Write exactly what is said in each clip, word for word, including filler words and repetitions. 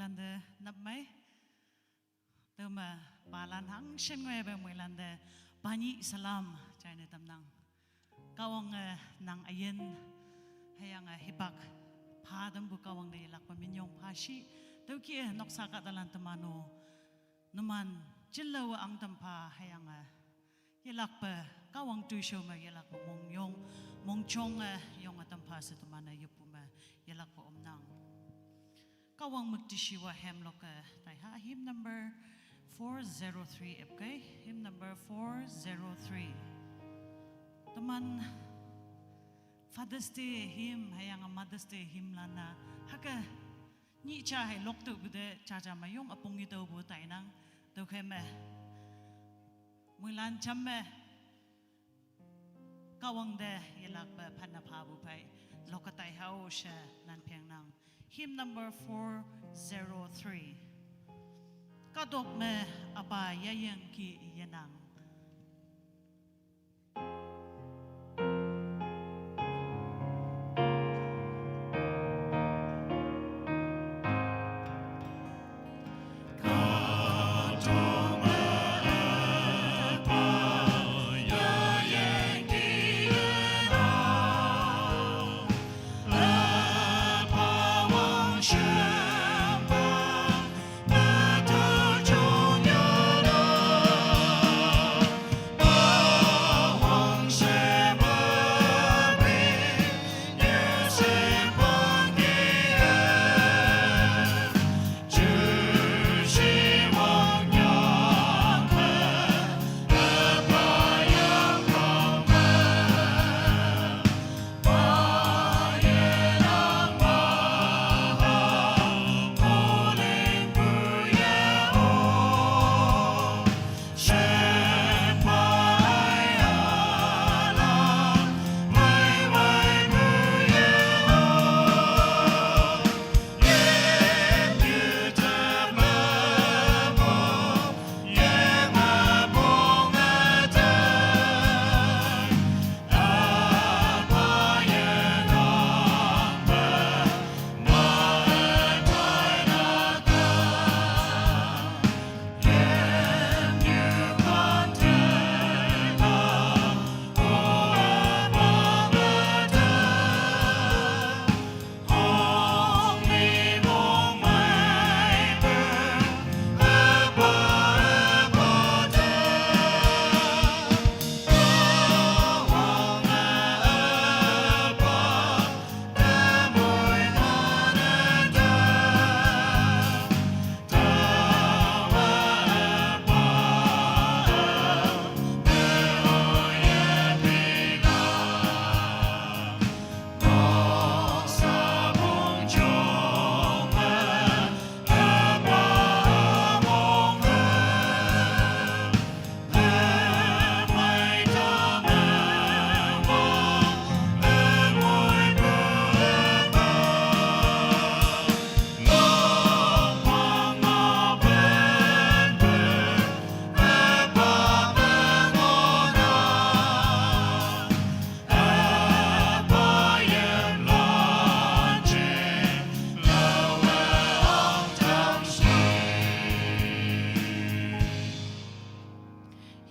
Lande nap mai. Tüma palan hangshin ngoi be mui lande pani salam chai ne tamnang. Kawang eh, nang ayin hayang eh, hipak pa dambu kawang de yelak pa minyong pa shi. Tauki eh, noksa ka dalan temano. Numan jilla wa ang tampa hayang eh, yelak pa kawang tuisho ma yelak pa mong yong, mong chong eh, yong eh, tampa se temana yepu ma yelak pa omnang. Kawang muktishiwa hem loka taiha hymn number four zero three epkai, hymn number four zero three. Teman Father's Day hymn hayang Mother's Day hymn lana haka ni cha hai lok tu bude cha cha mayong apung ito bu tainang tu keme. Muilan chamme. Kawang de yelak pa phanna phabu pai loka taihao she nan piang nang. Hymn number four zero three. Kadok me apa yayang ki yenang.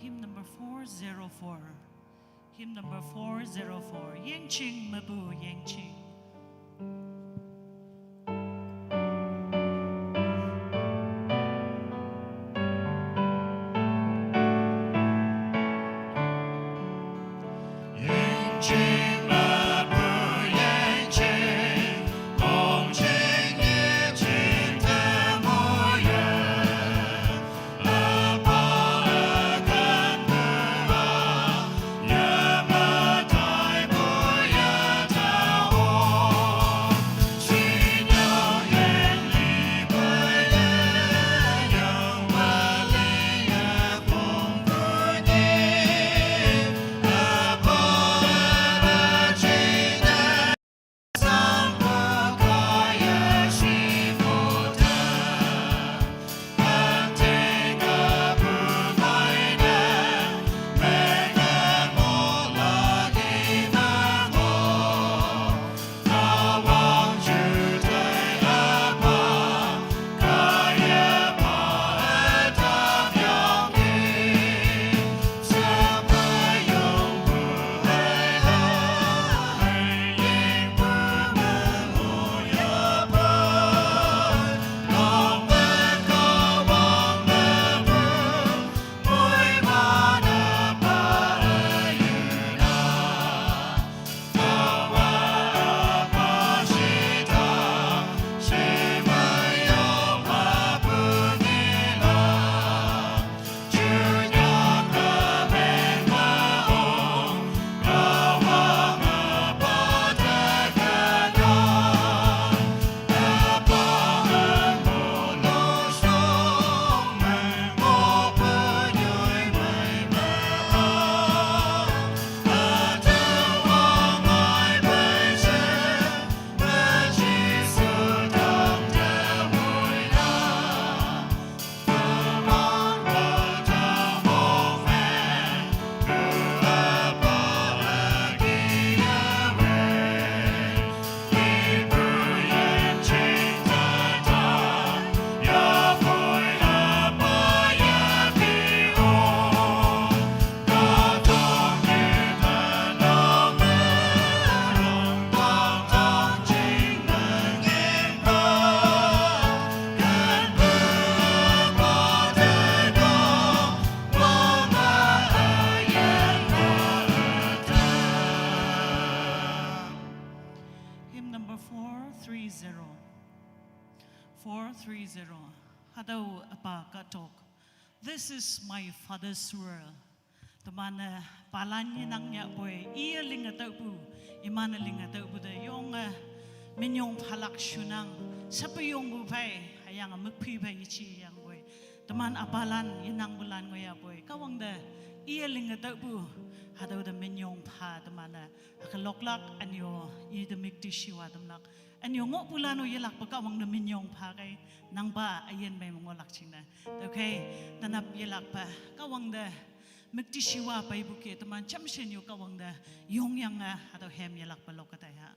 Hymn number four zero four. Hymn number four zero four. Yengching mabu yengching. three zero. Four three zero. Hatüo üpa kahtok. This is my father's world. Teman-e palan yenang yahpoi, iye linge tüopu, iman-e linge tüopu te yonge, minyong phalak shunang, shepe yongpu phei, hüyange mükphi phei yeji yangpoi. Teman üpalan yenangpulan ngohyahpoi. Kahwang te, iye linge tüopu, hatüo te minyong pha teman-e, hüke loklak, ünyo, ite müktishiwa tamlak. Ünyo ngohpulan-o yelakpe Kahwang te minyong pha kei, nangpa üyin mei me ngohlak jingne. Tüokhei, tenap yelakpe, Kahwang te, müktishiwa peipu ke teman jamshe nyu Kahwang te, yongyange, hatüo hem yelakpe lok-e tai ha.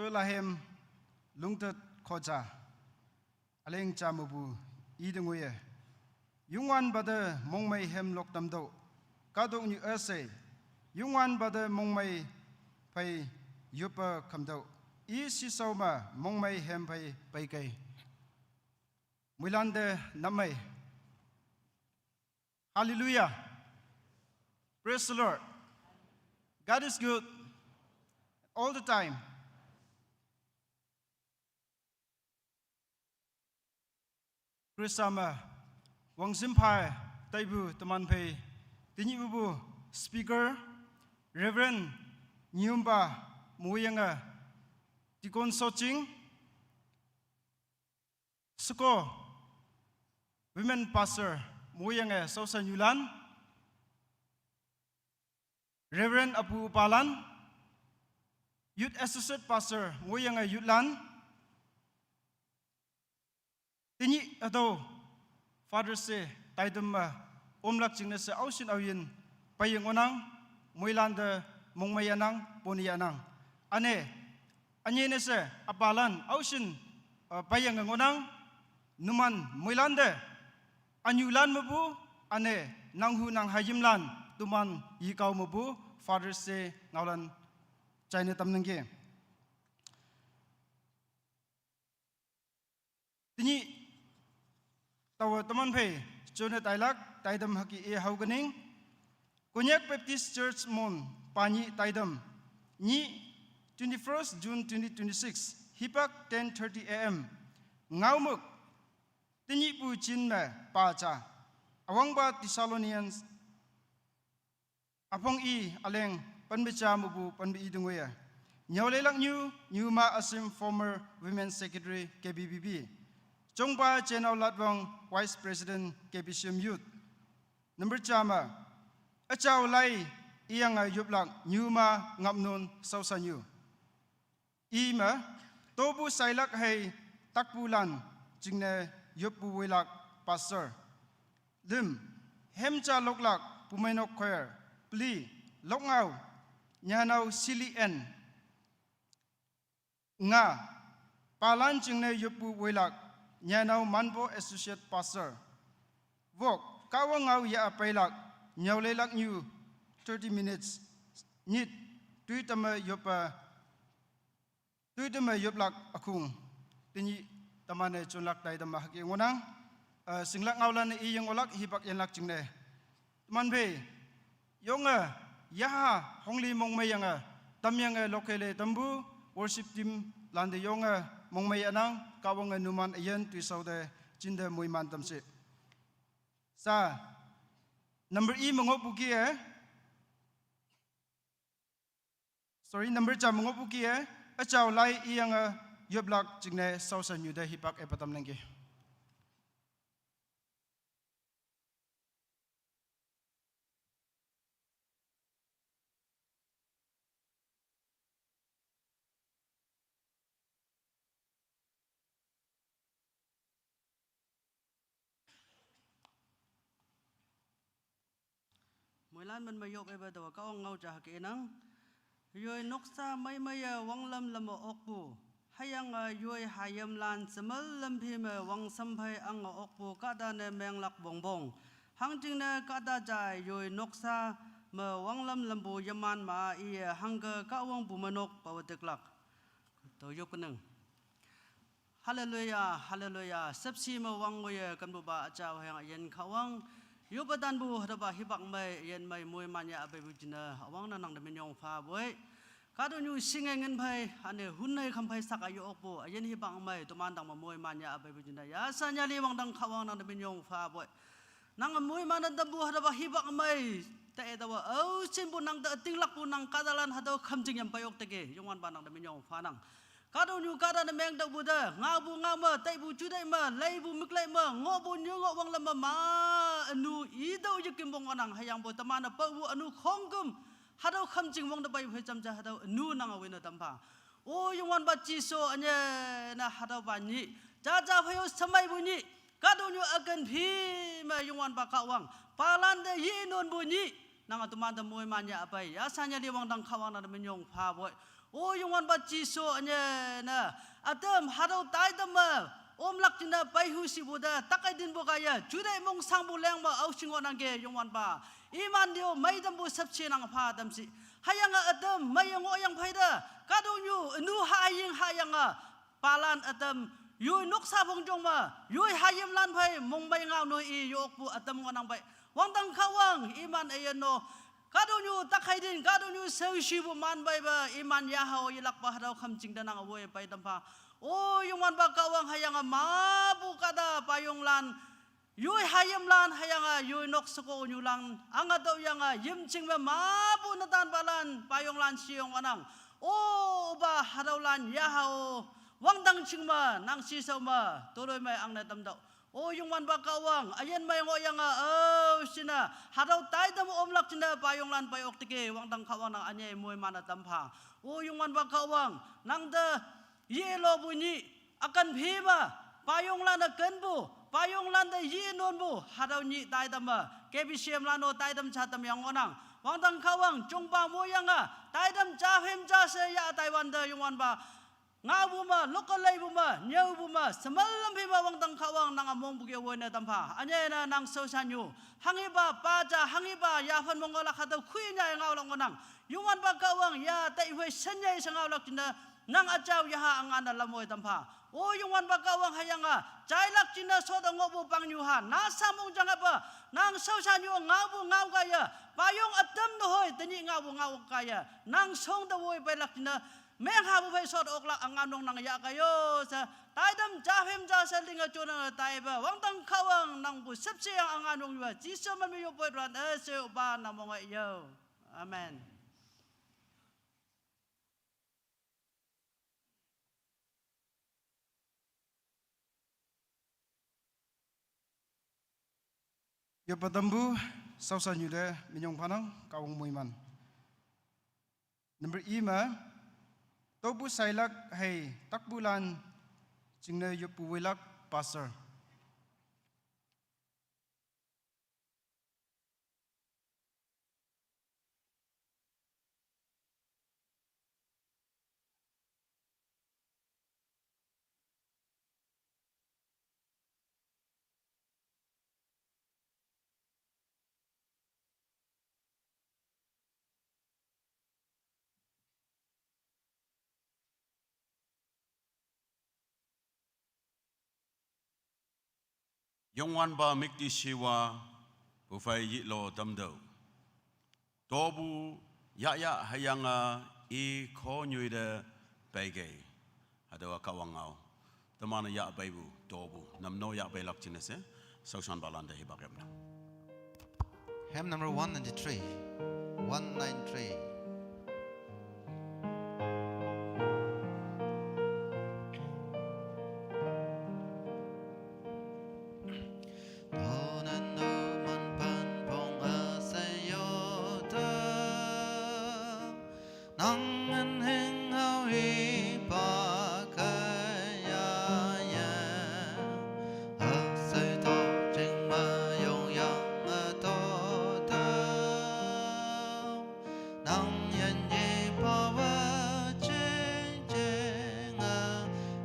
Toi lahem lungtet khoja. Üleng ja mepu ite ngoiye. Youngwanpa te mongmei hem lok tamtüoh. Kahtoknyu üshei. Youngwanpa te mongmei phei yoppe khamtüoh. I shishao me mongmei hem phei peikei. Moilan te nap mei. Hallelujah. Praise the Lord. God is good all the time. Khrista me wangshim phei taipu teman phei, tenyihpupu speaker, Reverend Nyumpa, moyange Deacon Soching, sheko Women Pastor, moyange shaoshan yulan, Reverend üpu üpalan, Youth Associate Pastor, moyange youthlan, tenyih hatüo Father's Day taitam me omlak jingne she aoshin aoyin peiye ngohnang, moilan te mongmei yahnang, pone yahnang. Üne, ünyei ne she üpalan aoshin, uh, peiyange ngohnang, numan moilan de, anyulan mepu, üne, nanghu nang hayimlan, teman yikao mepu, Father's Day ngaolan jaine tamnangki. Tenyih taowe teman phei, jone tailak, taidam hüke i haokening. Konyak Baptist Church Mon, panyih taidam. Nyih, twenty-first June twenty twenty-six, hipak ten thirty A M. Ngaomük, tenyihpu jin me pa ja. Üwangpa Thessalonians üpong i üleng penbe ja mepu penbe i dungwe. Nyüoleilak nyu, Nyuma Asim, former Women Secretary K B B B. Chongpa Jenao Latwang, Vice President K B C M Youth. Number ja me, üjao lai iyange yoplak Nyuma Ngapnun Saosanyu. Ime, topu sailak hei takpulan jingne yoppu woilak pastor. Lüm, hemja loklak pumeinok choir, peli, lokngao, nyanao sili en. Nga, palan jingne yoppu woilak, nyanao manpo associate pastor. Wok, Kahwang ngao ya peilak, nyüoleilak nyu, thirty minutes, nyit, tui tame yoppe, tui tame yoplak ükhung, tenyih temane junlak taidam hüke ngohnang, eh, shinglak ngaolan i yeng olak hipak yenlak jingne. Teman phei, yonge, yaha, hongli mongmeiyange, tamyange lokele tampu, worship team lante yonge, mongmei ünang, Kahwange numan üyin toishao te, jinte moiman tamshi. Sa, number i me ngohpu kih-e, sorry, number ja me ngohpu kih-e, üjao lai iyange yoplak jingne Saosanyu te hipak epa tamnangki. Moilan men me yop ebe taowe Kahwang ngao ja hüke inang. Yoi noksa meimeiye wanglam lame okpu. Hüyange yoi hayimlan semal lamphi me wangsam phei ange okpu kahtane menglak wongpong. Hangjingne kahta jai yoi noksa me wanglam lampu yeman ma iye hangke Kahwang pumeinok pawe tiklak. Tao yop kenang. Haleluya, haleluya. Shüpshe me wang ngoiye kenpupa üjao hüyange üyin Kahwang. Yoppe tanpu hatüopa hipak mei, üyin mei moiman ya peipu jingne, üwangne nangte minyong phapoi. Kahtoknyu shinge ngin phei, üne hun hei kham phei saka yo okpu, üyin hipak mei, toman tangme moiman ya peipu jingne, yasanyali wangdang Kahwang nangte minyong phapoi. Nang moiman-e tampu hatüopa hipak mei, te taowe, ao shinpu nangte ütinglakpu nang kahtalan hatüo khümjing yam pei okteki, Youngwanpa nangte minyong phanang. Kahtoknyu kahtane meng taopu te, ngaopu ngao me, taipu jutai me, leipu miklei me, ngohpu nyu ngoh wanglam me ma, ünu itüo yekimwong ngohnang hüyangpoi temane paopu ünu khongküm, hatüo khümjing wang te pei phei jamja hatüo ünu nange wine tampha. O Youngwanpa Jesu ünyei ne hatüopa nyih, jaja phei-o shemeipu nyih, kahtoknyu üken phi me Youngwanpa Kahwang, palante yenonpu nyih, nange temante moiman ya pei, yasanyali wangdang Kahwang nangte minyong phapoi. O Youngwanpa Jesu ünyei ne, ütam hatüo taitam me, omlak jingne peihu shipu te, takai tinpu kaiye, jutai mongsangpu leng me, aoshing ngohnangki Youngwanpa. Iman te-o meitampu shüpshe nang pha tamshi. Hüyange ütam meiye ngohyang phei te, kahtoknyu ünu haying hayange, palan ütam, yoi noksa phongjong me, yoi hayimlan phei mongmei ngao no i yokpu ütam ngohnang pei. Wangdang Kahwang, iman üyin no, kahtoknyu takhei tin, kahtoknyu shaoshipu man peipe, iman yahao yelakpa hatüo khümjing te nang woi pei tampha. O Youngwanpa Kahwang hüyange mapu kahta payonglan, yoi hayimlan hüyange yoi nok shekonyu lan, ange tüoyange yimjing me mapu netanpalan, payonglan sheyong ngohnang. O pa hatüolan yahao, wangdang jing me, nang shishao me, toloi mei angne tamtüoh. O Youngwanpa Kahwang, üyin mei ngohyange, ao shinne, hatüo taitam omlak jingne payonglan pei okteki, wangdang Kahwang nang ünyei moiman-e tampha. O Youngwanpa Kahwang, nangte yelopu nyih, üken phi me, payonglan-e kenpu, payonglan te yenonpu, hatüo nyih taitam me, K B C M lan-o taitam ja tamyang ngohnang. Wangdang Kahwang, jongpa moyange, taitam ja phim ja she ya taiwante Youngwanpa Ngaopu me, local leipu me, nyüopu me, semelam phi me wangdang Kahwang nang ümongpu ke woi ne tampha. Ünyei ne nang shaoshanyu. Hanghipa, pa ja, hanghipa, yaphan me ngohlak hatüo khoi nyai ngaolak ngohnang. Youngwanpa Kahwang ya, taiphei shen nyei she ngaolak jingne, nang üjao yaha üngan ne lam woi tampha. O Youngwanpa Kahwang hüyange, jailak jingne shote ngohpu pangnyuha, na sha mong jang epe, nang shaoshanyu ngaopu ngao kaiye, payong ütam ne hoi, tenyih ngaopu ngao kaiye, nang shongte woi peilak jingne, menghapu phei shote oklak üngan nong nang yahkei yo she, taitam ja phim ja she linge jonange taipe, wangdang Kahwang nangpu shüpshe yang üngan nong yu-a, Jesu min me yoppoi ran üshei-o pa nang monge yo. Amen. Yoppe tampu, shaoshanyu te minyong phanang, Kahwang moiman. Number i me, topu shailak hei takpulan jingne yoppu woilak pastor. Youngwanpa müktishiwa, pufei yilo tamtüoh. Topu yahya hüyange i khonyoi te peikei. Hatüowa Kahwang ngao. Teman-e yahpeipu topu. Namno yahpeilak jingne she, shaoshanpalan te hipak yamnang. Hymn number one ninety-three. One nine three. Tonan numan pen pong üshei yote, nang ün hing hao hipak kaiye, üshei tok jing me yongyang ütote. Nang yin yi pawe jingjinge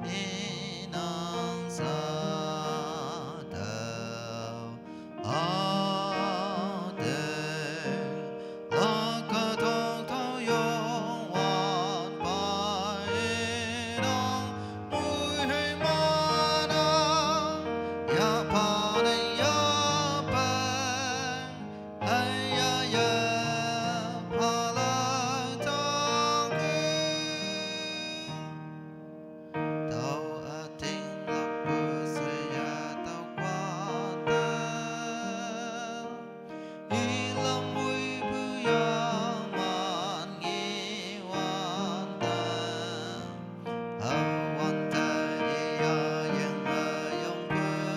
i nang sha tao. Ade, lake tok tao Youngwanpa i nang, mui hei manang, yapha ne yapei, hei ya ya phalak tangki. Tao ütinglakpu she ya tao kwate, ilam woipu yaman ngi wante, hao wante iya yeng üyongpu-e.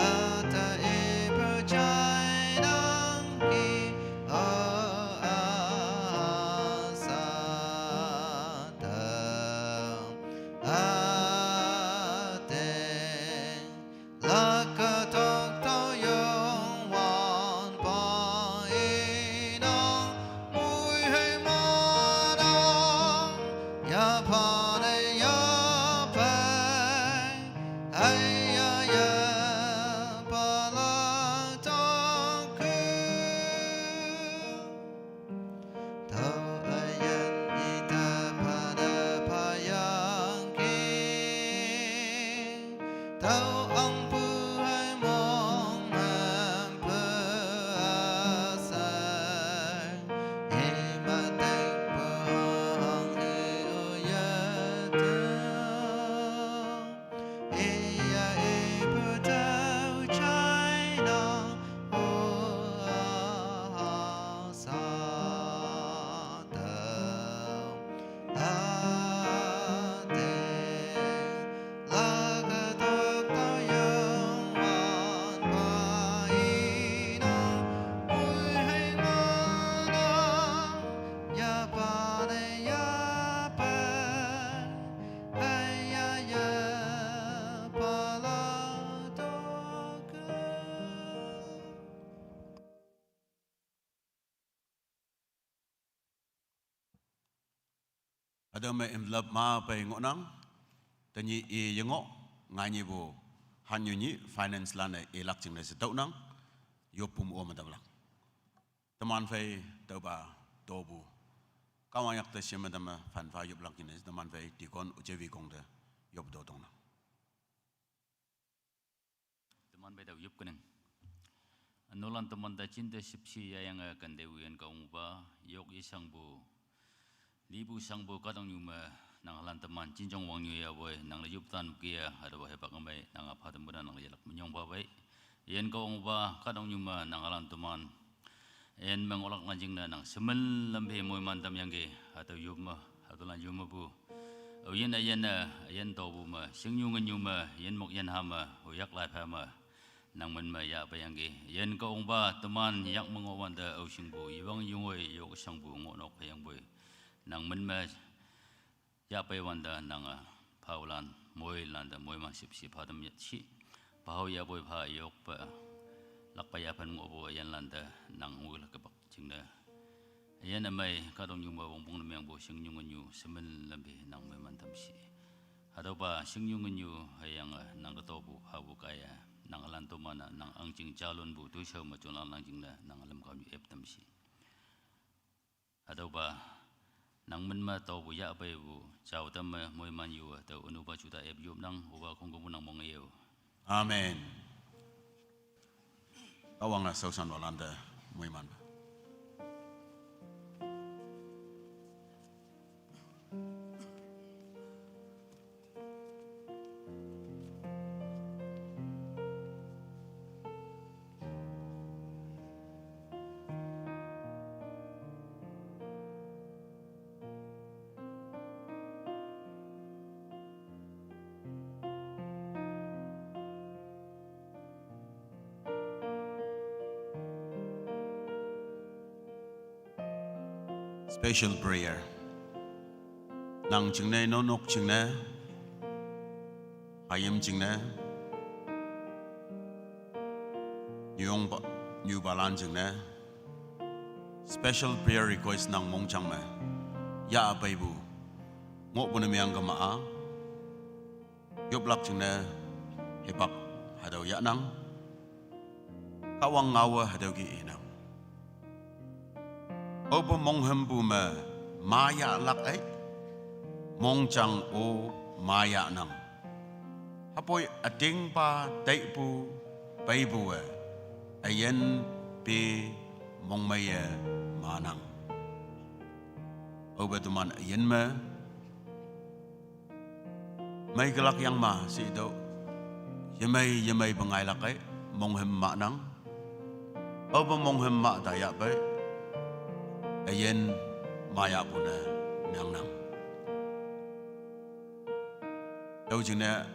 Ata ipu jainangki, o, a, a, sha tao. Üting, lake tok tao Youngwanpa i nang, mui hei manang, yapha ne yapei, hei ya ya phalak tangki. Tao üyin ite phate phayangki. Tao ahngpu hei mong mengpu üshei, i metekpu hanghe-o yete. Iya ipu tao jainang, o, a, ha, sha tao. Üting, lake tok tao Young Tüome envelope ma pei ngohnang. Tenyih i yengoh, nganyipu hanyu nyih finance lan-e ilak jingne she tüonang. Yoppu me-o me tamlak. Teman phei tüopa topu Kahwang yakte shim me tamme phanpha yoplak jingne she teman phei deacon Ujewi Kong te yop to tongnang. Teman phei tao yop kenang. Ünolan teman te jinte shüpshe yayange kante üyin Kahwang pa, yok yeshangpu, lipu shangpu kahtoknyu me nang halan teman jinjong wangnyu yapoi, nangle yoptan kia, hatüowa hipak ümei nang apha tempu te nangle yelak minyong pha pei. Üyin Kahwang pa kahtoknyu me nang halan teman üyin me ngohlak lan jingne nang shemen lam phe moiman tamyangki, hatüo yop me, hatüolan yop mepu. Aoyin üyin-e, üyin topu me, shingnyu ngenyu me, yinmok yinha me, oyak lai pha me, nang min me yahpeiyangki. Üyin Kahwang pa teman yak me ngohwante aoshingpu, yewang yungoi yok shangpu ngohnok pheyangpoi, nang min me yahpeiwante nange phaolan, moilante moiman shüpshe pha tam yah shi. Phao yahpoi pha yokpe, lakpa yaphen ngohpu üyinlante nang ngoilak kepak jingne, üyin ümei kahtoknyu me wongpong ne mengpu shingnyu ngenyu shemen lam phe nang moiman tam shi. Hatüopa shingnyu ngenyu hüyange nang te topu phapu kaiye, nang halan toman-a nang ahngching jalonpu toishao me jonlak lan jingne nang lam kaonyu ep tam shi. Hatüopa nang min me topu yahpeipu jao tamme moiman yu-e tao ünupa juta ep yopnang, opa khongkümpu nang mong yeo. Amen. Kahwange shaoshanwalante moiman pha. Special prayer. Nang jingne, nonok jingne, hayim jingne, nyuyongpa, nyupalan jingne, special prayer request nang mongjang me yahpeipu ngohpu ne meng kema-a, yoplak jingne hipak hatüo yahnang. Kahwang ngaowe hatüo ke inang. Aope monghümpu me mayahlak ei, mongjang-o mayahnang. Hüpoi ütingpa teipu peipu-e, üyin pe mongmeiye manang. Aope teman üyin me meikelak yang ma shitüo, yemei yemeipe ngailak ei, monghüm mahnang. Aope monghüm mah tayahpei, üyin mayahpu ne mengnang. Tüo jingne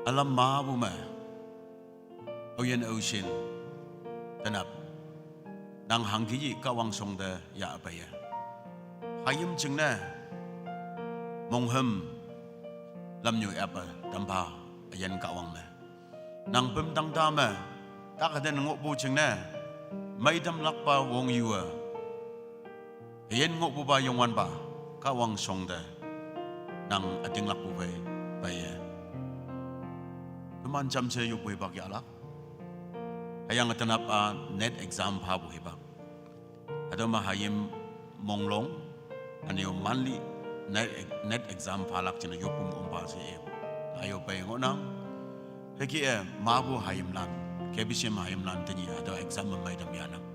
ülam mapu me, aoyin aoshin, tenap, nang hangke yi Kahwang shong te yahpeiye. Hayim jingne monghüm lamnyu ape tampha, üyin Kahwang me nang pümtang ta me, tak üten ngohpu jingne meitamlakpa wongyuwe, üyin ngohpupa Youngwanpa Kahwang shong te nang ütinglakpu phei peiye. Teman jamshe yoppu hipak yahlak. Hüyange tenap-a NET exam phapu hipak. Hatüo me hayim monglong, üne-o monthly NET, NET exam phalak jingne yoppu me ompha she-e, ayo pei ngohnang. Hüke-e mapu hayimlan, K B C M hayimlan tenyih hatüo exam me meitam yahnang.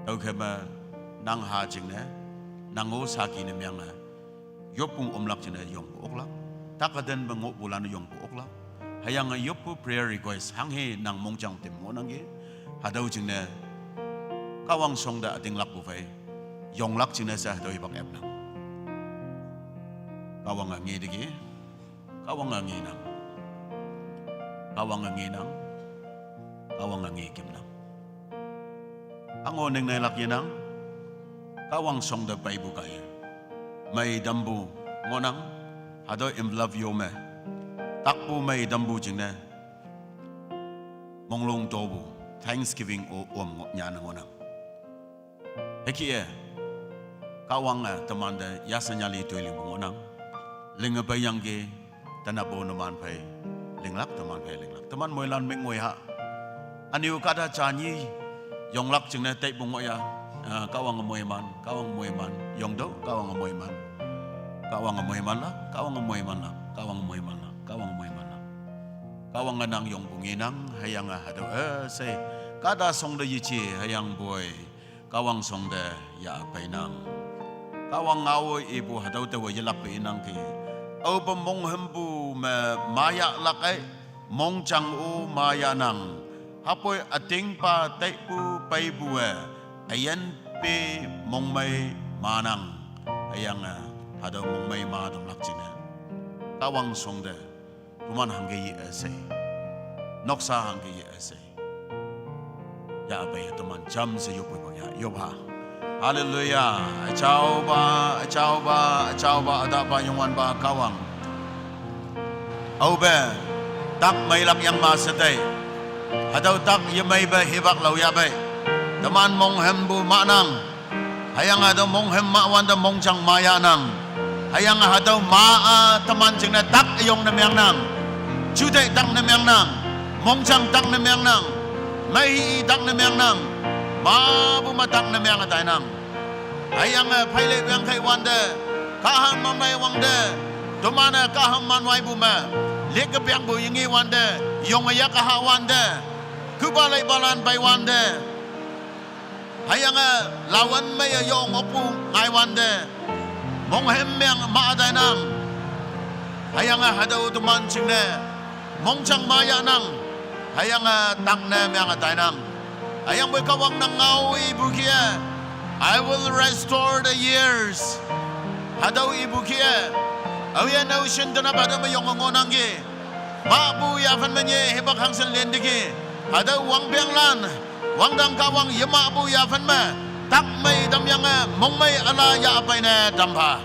Tüokhei me nang ha jingne, nang-o saki ne menge yoppu omlak jingne yongpu oklak. Tak üten me ngohpulan yongpu oklak. Hüyange yoppu prayer request hanghe nang mongjang tim ngohnangki. Hatüo jingne Kahwang shong te ütinglakpu phei yonglak jingne she hatüo hipak epnang. Kahwange ngeteki, Kahwange ngenang, Kahwange ngenang, Kahwange ngekümnang. Hango ningneilak yenang, Kahwang shong te peipu kaiye, meitampu ngohnang. Hatüo envelope yo me takpu meitampu jingne monglong topu, thanksgiving-o om ngoh nyane ngohnang. Hüke-e Kahwange temante yasanyali toiling pe ngohnang. Linge peiyangki, tenappu numan phei linglak, teman phei linglak. Teman moilan mengwei ha. Ünyu kahta janyi yonglak jingne taipu ngohya. Ah, Kahwange moiman, Kahwange moiman, yongtüoh, Kahwange moiman. Kahwange moimanlak, Kahwange moimanlak, Kahwange moimanlak, Kahwange moimanlak. Kahwange nang yongpu ngenang, hüyange hatüo üshei kahta shongte yeje, hüyangpoi Kahwang shongte yah peinang. Kahwang ngao ipu hatüo taowe yelakpe inangki. Aope monghümpu me mayahlak ei, mongjang-o mayahnang. Hüpoi ütingpa taipu peipu-e, üyin pe mongmei manang. Hüyange hatüo mongmei ma tamlak jingne, Kahwang shongte toman hangke ye üshei, noksa hangke ye üshei. Yahpei teman jamshe yoppu pang ya, yop ha. Haleluya. Üjaopa, üjaopa, üjaopa, ütahpa, Youngwanpa Kahwang. Aope tak meilak yang ma she tei. Hatüo tak yemeipe hipak lao yahpei. Teman monghümpu mahnang. Hüyange hatüo monghüm mah wante mongjang mayahnang. Hüyange hatüo ma-a teman jingne tak üyong ne mengnang. Juteih tak ne mengnang. Mongjang tak ne mengnang. Meihi tak ne mengnang. Mapu me tak ne menge tainang. Hüyange pheile wangkhei wante, kahham manmei wante, teman-e kahham man waipu me, likke pengpu yengi wante, yonge yakaha wante, kupa leipalan pei wante, hüyange lawan meiye yong okpu ngai wante, monghüm meng ma tainang. Hüyange hatüo teman jingne mongjang mayahnang. Hüyange tak ne menge tainang. Hüyangpoi Kahwang nang ngao ipu kih-e, I will restore the years. Hatüo ipu kih-e, aoyin aoshin tenap hatüo me yonge ngohnangki. Mahpu yaphen me nye hipak hangshin lenteki. Hatüo wangpenglan, wangdang Kahwang yemahpu yaphen me, tak mei tamyange mongmei üla yahpeine tampha.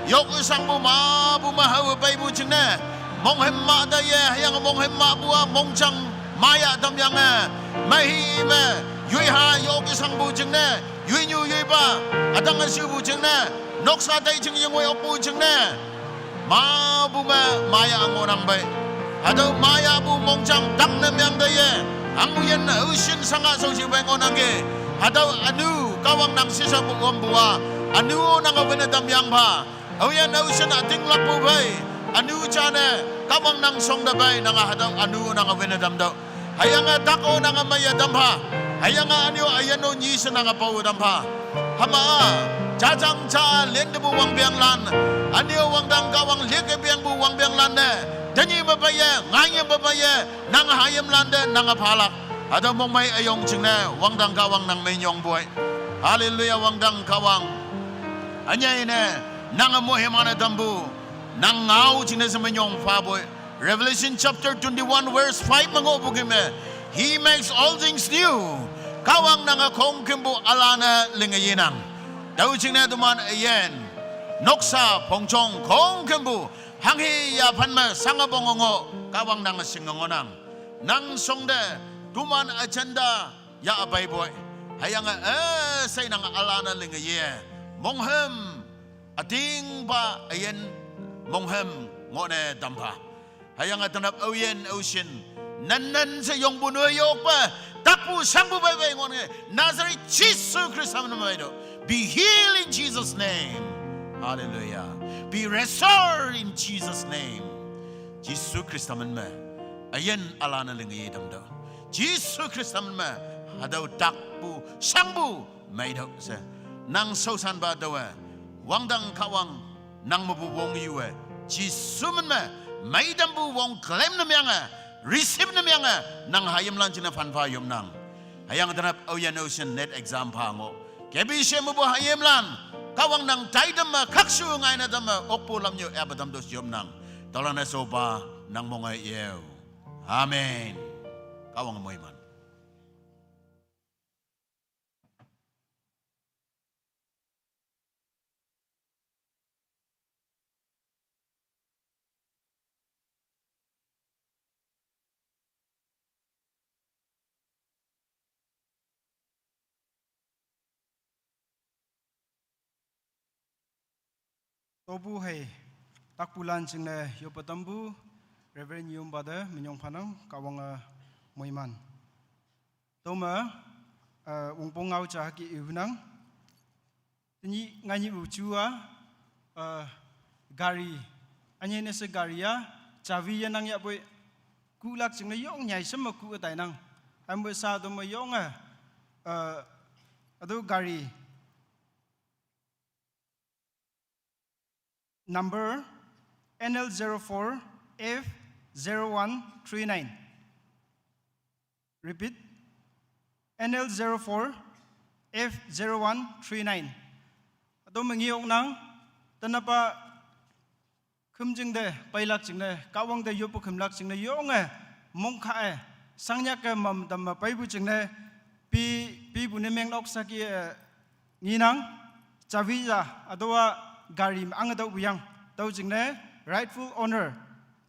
Yok shangpu mapu me hao peipu jingne, monghüm mah taiye, hüyange monghüm mahpu-a mongjang mayah tamyange, meihi me, yoiha yok shangpu jingne, yoinyu yoipa, ütange shipu jingne, noksa tei jing yengwei okpu jingne, mapu me mayah ngohnang pei. Hatüo mayahpu mongjang tak ne meng taiye, anguyin aoshin sanga shaoshi pei ngohnangki. Hatüo ünu Kahwang nang shishapu wampu-a, ünu-o nange wine tamyangpha. Aoyin aoshin ütinglakpu pei, ünu jane Kahwang nang shongte pei nange hatüo ünu nange wine tamtüoh. Hüyange tak-o nange meiye tampha. Hüyange ünu üyin-o nyi she nange pao tampha. Hüma-a, jajang ja lentepu wangpenglan, ünu wangdang Kahwang likke pengpu wangpenglan-e, tenyih me peiye, nganyih me peiye, nange hayimlante nange phalak. Hatüo mongmei üyong jingne wangdang Kahwang nang minyongpoi. Haleluya, wangdang Kahwang. Ünyei ne, nange moiman-e tampu, nang ngao jingne she minyong phapoi. Revelation chapter twenty-one verse five me ngohpu kih me, He makes all things new. Kahwang nange khongkümpu üla ne linge yenang. Tüo jingne teman üyin, noksa phongjong khongkümpu, hanghe yaphen me shange ponge ngoh, Kahwang nange shinge ngohnang. Nang shongte, toman üjinta yahpeipoi. Hüyange üshei nange üla ne linge ye, monghüm, ütingpa üyin monghüm ngohne tampha. Hüyange tenap aoyin aoshin, nan nan she yongpu noi yokpe, takpu shangpu pei pei ngohnang. Nazareth Jesu Khrista min me meitüoh. Be healed in Jesus' name. Hallelujah. Be restored in Jesus' name. Jesu Khrista min me, üyin üla ne linge ye tamtüoh. Jesu Khrista min me, hatüo takpu shangpu meitüoh she. Nang shaoshanpa taowe, wangdang Kahwang nang mepu wong yu-e, Jesu min me, meitampu wong claim ne menge, receive ne menge, nang hayimlan jingne phanpha yopnang. Hüyange tenap aoyin aoshin NEET exam pha ngoh, K B C mepu hayimlan, Kahwang nang taitam me khakshu ngaine tamme okpu lamnyu ape tamtüoh yopnang. Tüolan-e shopa nang monge yeo. Amen. Kahwange moiman. Tobu hei, takpulan jingne yopatampu, Reverend Yumba te minyong phanang, Kahwange moiman. Tüome, eh, wongpong ngao ja hüke ihunang. Tenyih nganyih pu ju-a, eh, gari. Ünyei ne she gari-a, chabi yenang yahpoi, kuhlak jingne yong nyai she me kuh-e tainang. Hüyangpoi sha tüome yonge, eh, hatüo gari number N L zero four F zero one three nine. Repeat. N L zero four F zero one three nine. Hatüo me nge oknang, tenapa khümjing te, peilak jingne, Kahwang te yoppe khümlak jingne, yonge, mongkha-e, shangnyak-e mam tamme peipu jingne, pi, pipu ne mengnok saki-e, ngenang, chabi ja, hatüowa gari me ange tüopu yang, tüo jingne, rightful owner,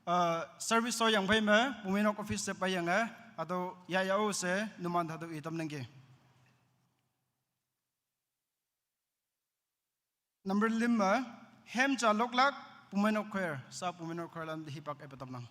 uh, service shoyang phei me, pumeinok office she peiyange, hatüo yahya-o she, numan hatüo itamnangki. Number lüm me, hem ja loklak, pumeinok choir, sha pumeinok choir lan hipak epe tamnang.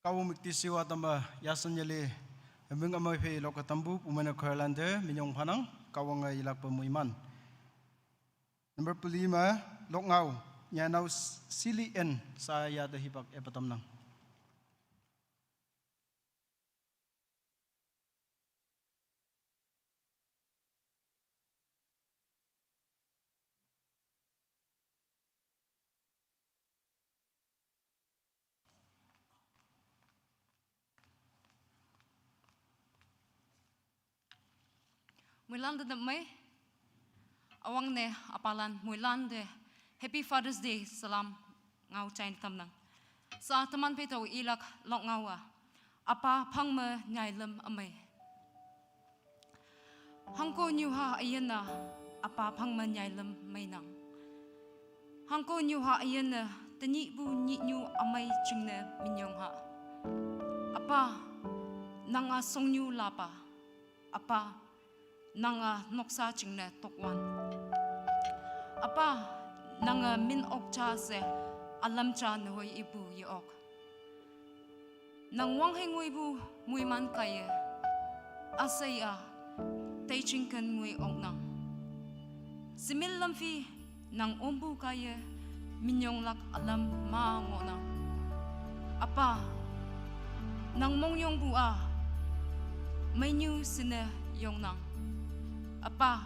Kahwang müktishiwa tamba yasan yali, aming amai phe lok katambu pumana kharlande minyong phanang, Kahwang a yilakpa muiman. Number puli ma, lokngau, nyanau sili en, sa yata hipak epatamnang. Muilan de mai. Awang ne apalan muilan de Happy Father's Day salam ngau chain tamnang. Sa teman peto ilak lok ngawa. Apa phang me nyai lem amai. Hangko nyu ha ayen na apa phang me nyai lem mai nang. Hangko nyu ha ayen na tenyih bu nyih nyu amai ching ne minyong ha. Apa nang a song nyu lapa. Apa nang a noksa ching ne tokwan. Apa nang a min ok cha se alam cha ne hoi ibu ye ok. Nang wang hengui bu muiman kaiye. Asai a tei chingken ngui ok nang. Simil lamfi nang ombu kaiye minyong lak alam ma ngo nang. Apa nang mongyong bu a mainyu sine yong nang. Apa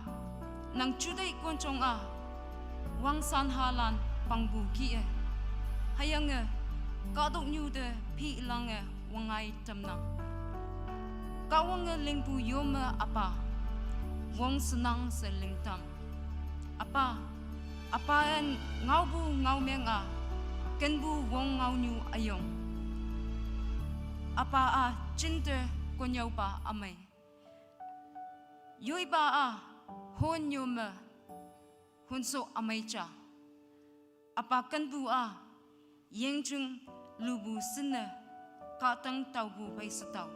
nang chudei konchong a wang san halan pangbu ki e. Hayang e kadok nyu de pi lang e wangai tamnang. Kahwang e lingpu yome apa wong senang se lingtam. Apa, apa en ngau bu ngau meng a kenbu wong ngau nyu ayong. Apa a chinte konyau pa amai. Yoi ba a hon yome hunso amai cha. Apa kenbu a yengchung lubu sene katang taubu pai setau.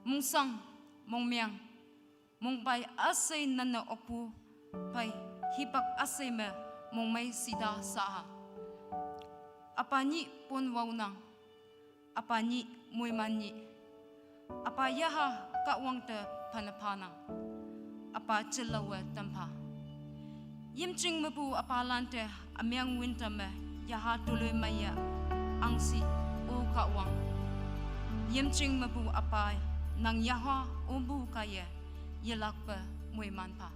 Mungsang, mongmiang, mongpai asai nane okpu pai hipak asai me mongmai sida sa a. Apa nyi pon wau nang. Apa nyi muiman nyi. Apa yaha kahwang te phanaphanang. Apa chelawe tampha. Yimching mepu apa lante amiang winta me yaha tului maya angsi o kahwang. Yimching mepu apa nang yaha umbu kaya yelakpe muiman pha.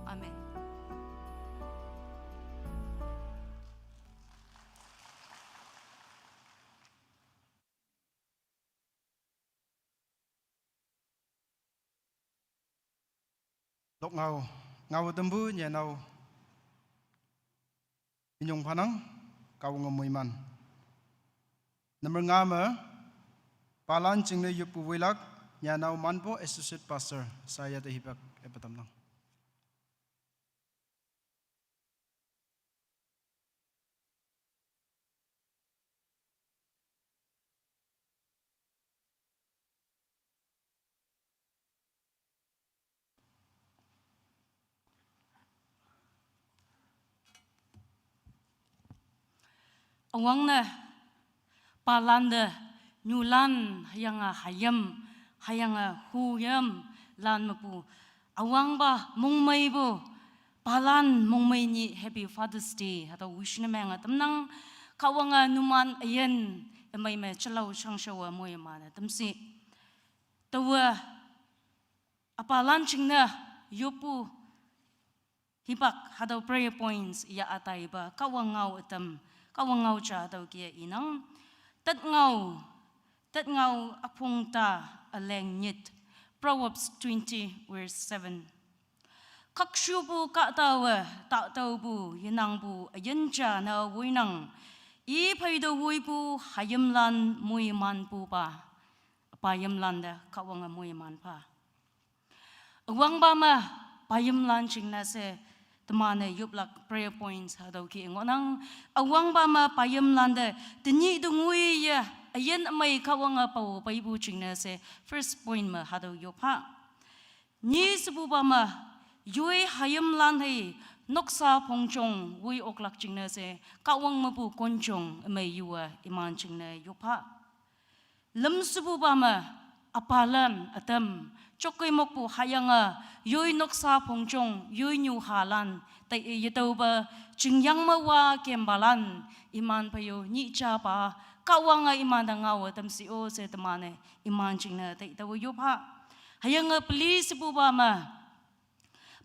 Amen. Lok ngau, ngau tembu nyanau inyong phanang, Kahwang a muiman. Number nga me, palan chingne yupu wilak, nyanau manpo associate pastor, saya te hipak epatamnang. Awang ne, palan de, nyulan, hayang a hayam, hayang a huyam, lan mepu. Awang ba mongmei bu, palan mongmei nyi Happy Father's Day, hatau wish ne meng a tamnang, Kahwang a numan ayen, emei me chelau changshawa moi ma ne tamsi. Tawa, apa lan chingne, yopu, hipak, hatau prayer points, ya atai ba, Kahwang ngau atam, Kahwang ngau cha hatau kia inang, tat ngau, tat ngau apung ta, aleng nyit, Proverbs twenty verse seven. Kakshu bu kahtawe, tahtau bu, yenang bu, ayencha na wuinang, i phaido wui bu, hayimlan muiman bu ba, payimlan de, Kahwang a muiman pha. Awang ba ma, payimlan chingna se, temane yuplak prayer points hatau ki ngonang. Awang ba ma, payimlan de, tenyi dungui ye, ayen amai Kahwang a pau paibu chingna se, first point ma hatau yopha. Nyi sebu ba ma, yui hayimlan hei, noksa pongchong, wui oklak chingna se, Kahwang mepu konchong, amai yua, iman chingna yopha. Lamsububa me, apalan atam, chokkei mokpu hüyange, yoi noksa pongjong, yoi nyu halan, tai yetüopa, chingyang me wa kembalan, iman phayo, nyih japa, Kahwange iman te ngao tamshi-o she teman-e, iman jingne, tai tao yop ha. Hüyange peli shepupa me,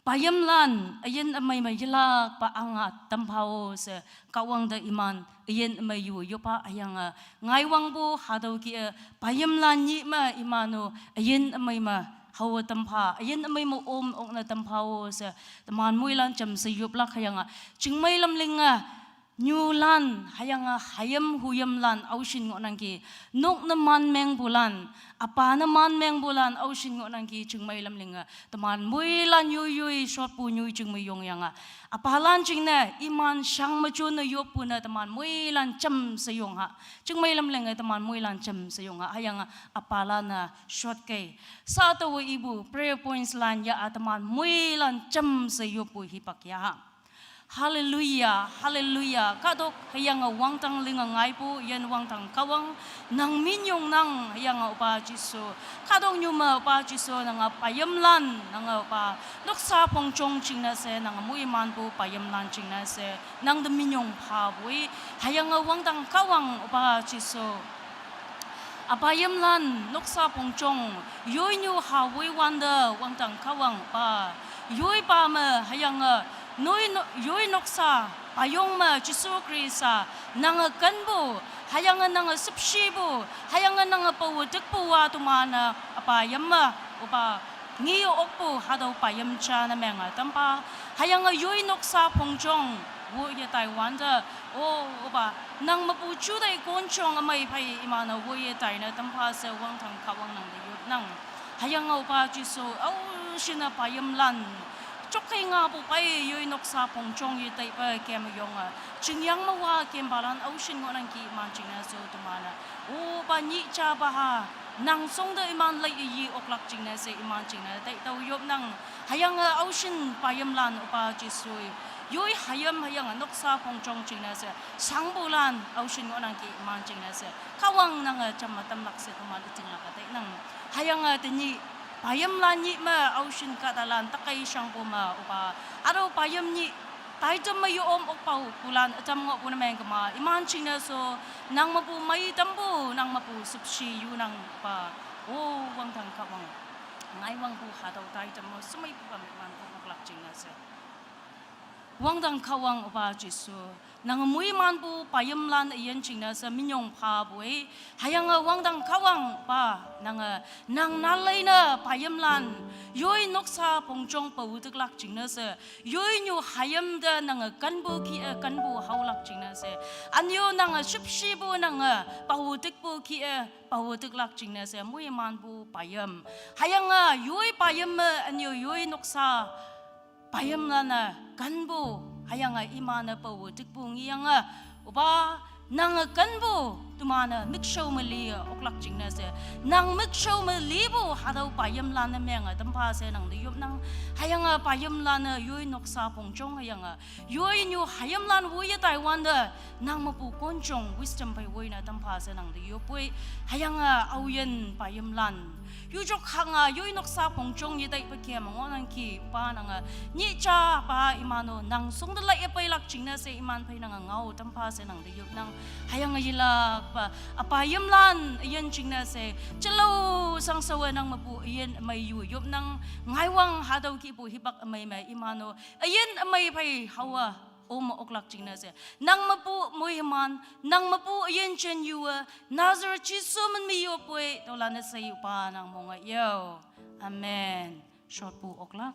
payimlan, üyin ümei me yelakpa ange tampha-o she, Kahwang te iman, üyin ümei yu yop ha hüyange, ngaiwangpu hatüo kih-e, payimlan nyih me iman-o, üyin ümei me, hao tampha, üyin ümei me om okne tampha-o she, teman moilan jamshe yoplak hüyange, chingmei lamlinge, nyulan, hüyange hayim huyimlan aoshin ngohnangki, nok ne man mengpulan, apa ne man mengpulan aoshin ngohnangki chingmei lamlinge, teman moilan yoi yoi shotpu nyoi chingmei yongyange, apalan jingne, iman shang me jonne yoppu ne teman moilan jamshe yong ha, chingmei lamlinge teman moilan jamshe yong ha, hüyange, apalan-e, shotkei. Sa taowe ipu, prayer points lan ya-a teman moilan jamshe yoppu hipak ya ha. Hallelujah, hallelujah. Kahtok hüyange wangdang linge ngaipu, yin wangdang Kahwang, nang minyong nang hüyange opa Jesu. Kahtok nyume opa Jesu nange payimlan, nange opa. Noksa pongjong jingne she, nange moimanpu payimlan jingne she, nang te minyong phapoi, hüyange wangdang Kahwang opa Jesu. Apayimlan noksa pongjong, yoinyu ha woiwante wangdang Kahwang pa. Yoipa me hüyange, noi no-, yoi noksa, payong me Jesu Khrista, nange kenpu, hüyange nange shüpshipu, hüyange nange pawe tikpu-a teman-e, apayim me, opa, nge okpu hatüo payim ja ne menge tampha, hüyange yoi noksa pongjong, woiye taiwante, o, opa, nang mepu juteih konjong ümei phei iman-e woiye tai ne tampha she wangdang Kahwang nang te yopnang. Hüyange opa Jesu, aoshinne payimlan, jokkei ngapu pei yoi noksa pongjong yetaipe kemyonge, chingyang me wa kempalan aoshin ngohnangki iman jingne she teman-e, opa nyih japa ha, nang shongte iman lei yi oklak jingne she iman jingne tai tao yopnang. Hüyange aoshin payimlan opa Jesu, yoi hayim hüyange noksa pongjong jingne she, shangpulan aoshin ngohnangki iman jingne she, Kahwang nange jamme tamlak she teman ütinglak-e tainang. Hüyange tenyih, payimlan nyih me aoshin kahtalan takei shangpu me opa, hatüo payim nyih, taitam me yo om okpaopulan ütam ngohpu ne meng kema iman jingne she, nang mepu mei tampu, nang mepu shüpshe yunang pa, o, wangdang Kahwang. Ngaiwangpu hatüo taitam me shemeipupa me iman-o oklak jingne she, wangdang Kahwang opa Jesu, nange moimanpu payimlan üyin jingne she minyong phapoi, hüyange wangdang Kahwang pa, nange, nang nalei ne payimlan, yoi noksa pongjong pawe tiklak jingne she, yoinyu hayim te nange kenpu kih-e kenpu haolak jingne she, ünyo nange shüpshipu nange, pawe tikpu kih-e pawe tiklak jingne she moimanpu payim, hüyange yoi payim me ünyo yoi noksa payimlan-e kenpu, hüyange iman-e pawe tikpu ngeyange, opa, nange kenpu, teman-e mükshao me li oklak jingne she, nang mükshao me lipu hatüo payimlan ne menge tampha she nang te yopnang. Hüyange payimlan-e yoi noksa pongjong hüyange, yoinyu hayimlan woiye taiwante, nang mepu konjong wisdom phei woine tampha she nang te yopoi, hüyange aoyin payimlan, yujok hange yoi noksa pongjong yetaipe kem ngohnangki pa nange, nyih japa iman-o nang shongte lei yepeilak jingne she iman phei nange ngao tampha she nang te yopnang. Hüyange yelakpa, apayimlan üyin jingne she, jelao shangshao-e nang mepu üyin ümei yu yopnang. Ngaiwang hatüo kihpu hipak ümei me iman-o, üyin ümei phei haowa, om oklak jingne she, nang mepu moiman, nang mepu üyin jen yu-e, Nazareth Jesu min me yopoi, tüolan-e she yopa nang monge yo. Amen. Shotpu oklak.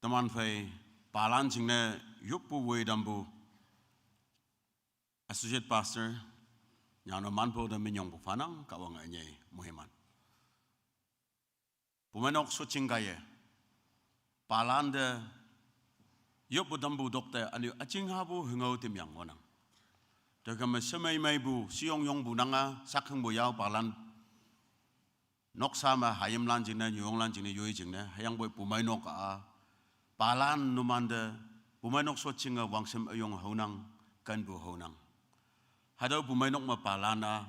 Teman phei palan jingne yoppu woi tampu Associate Pastor, nyano manpo te minyongpu phanang Kahwange ünyei moiman. Pumeinok shoching kaiye, palante yoppu tampu tokte ünyu üjing hapu hüngao temyang ngohnang. Tüokhei me shemei meipu, sheyong yongpu nange, sakhangpu yao palan, noksa me hayimlan jingne, nyuyonglan jingne, yoi jingne, hüyangpoi pumeinok-a, palan numante, Bumeinok shotjinge wangshem üyong haonang, kenpu haonang. Hatüo bumeinok me palan-a,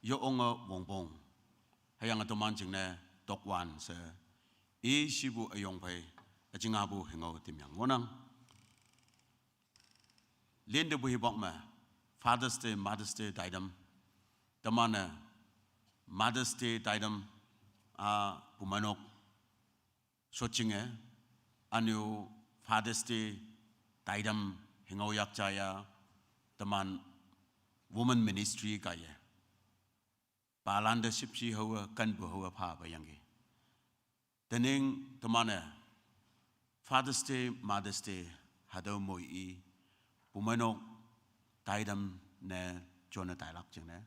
yo onge wongpong. Hüyange toman jingne tokwan she. I shipu üyong phei, üjinghapu hüngao temyang ngohnang. Lintepu hipak me, Father's Day, Mother's Day taitam. Teman-e, Mother's Day taitam, a, bumeinok shotjinge, ünyu Father's Day taitam hüngao yak jaya, teman Women Ministry kaiye. Palante shüpshe haowe, kenpu haowe pha peyangki. Tening teman-e, Father's Day, Mother's Day, hatüo moi i, bumeinok taitam ne jone tailak jingne.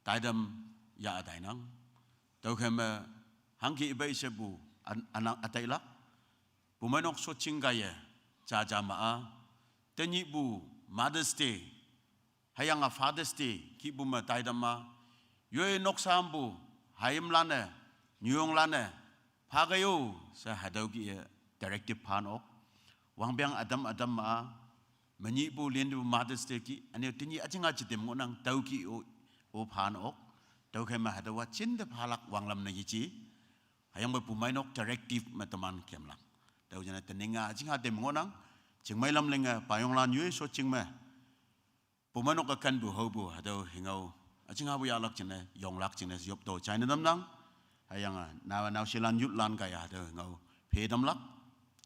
Taitam ya ütainang. Tüokhei me, hangke ipe ishepu, an-, anang ütailak. Bumeinok shotjing kaiye, jaja ma-a. Tenyihpu Mother's Day, hüyange Father's Day, kihpu me taitam ma. Yoi noksampu, hayimlan-e, nyuyonglan-e, phakei-o, she hatüo kih-e directive phan ok. Wangpeng ütam ütam ma-a, menyihpu linpu Mother's Day kih, üne-o tenyih üjingha jetem ngohnang, tüo kih-o, o phan ok. Tüokhei me hatüowa jinte phalak wanglam ne yeji. Hüyangpoi bumeinok directive me teman kemlak. Tüo jingne tening-a üjingha tem ngohnang, chingmei lam linge, payonglan yoi shotjing me. Bumeinok-e kenpu haopu, hatüo hüngao. Üjinghapu yahlak jingne, yonglak jingne, yop to jaine tamnang. Hüyange, naowa naoshelan youthlan kaiye hatüo hüngao. Phe tamlak,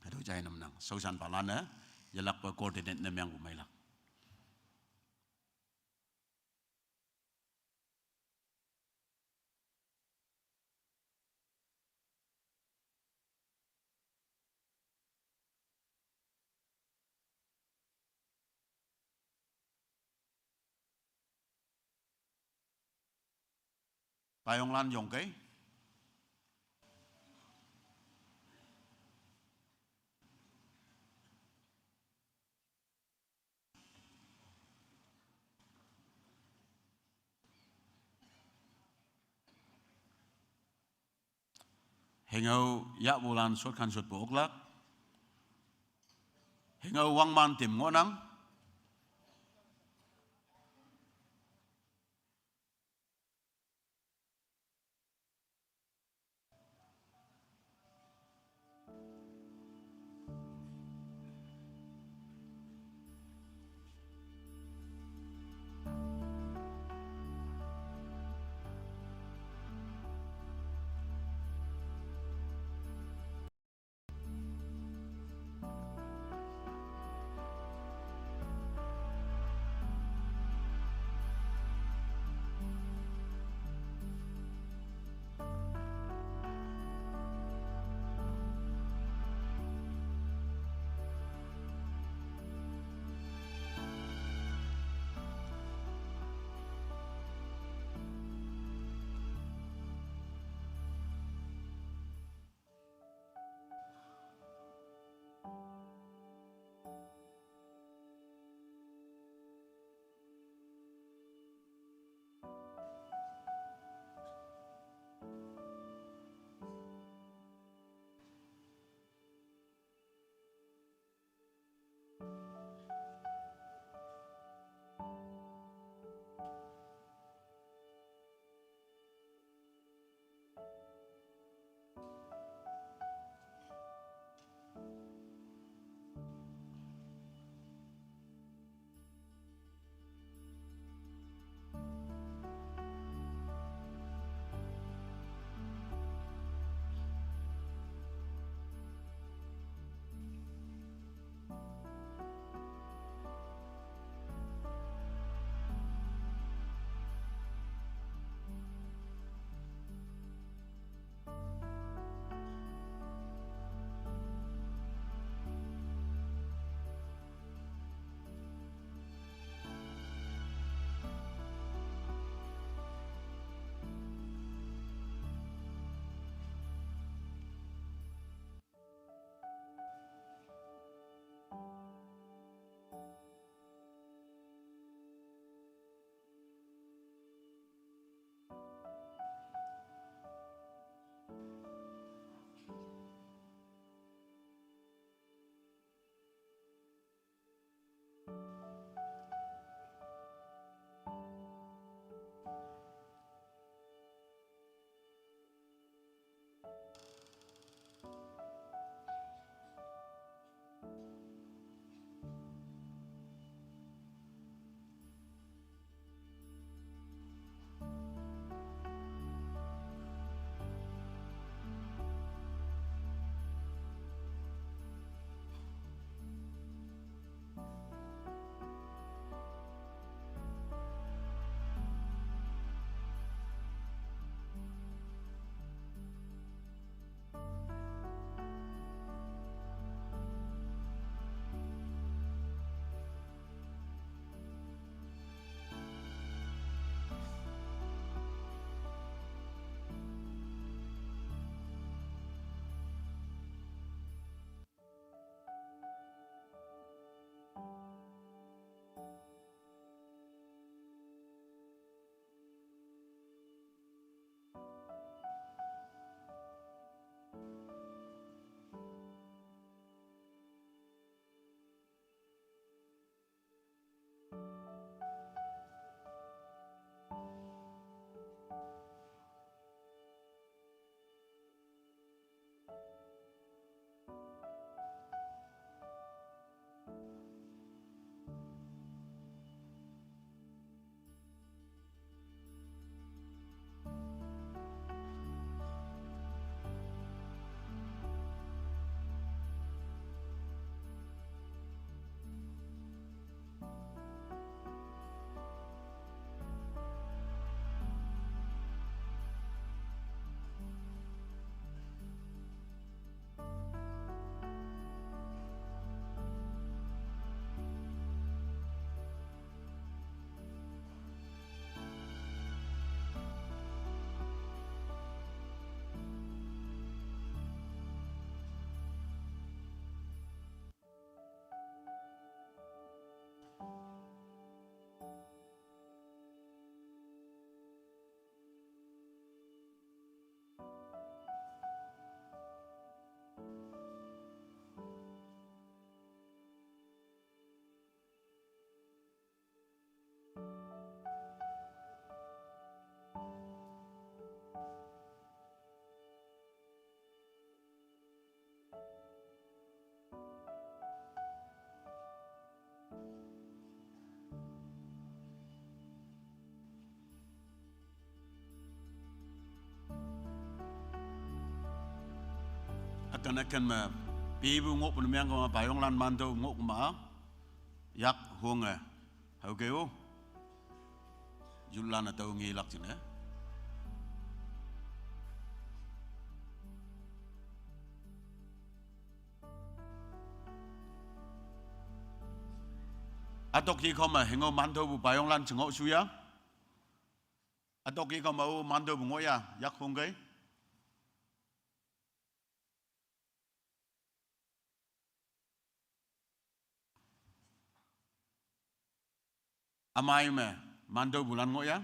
hatüo jai namnang. Shaoshan palan-e, yelakpe coordinate ne mengpu meilak. Payonglan yongkei. Hüngao yahpulan shotkan shotpu oklak. Hüngao wangman tem ngohnang. Akan akan me, pibu ngoh pun miang kama payong lan manto ngoh kama, yak huang eh. Hau keo. Yulan atau ngilak cine. Atok ki kama, hingo manto bu payong lan cengok suya. Atok ki kama u manto bu ngoh ya, yak huang kei. Amai me, manto bulan ngoh ya,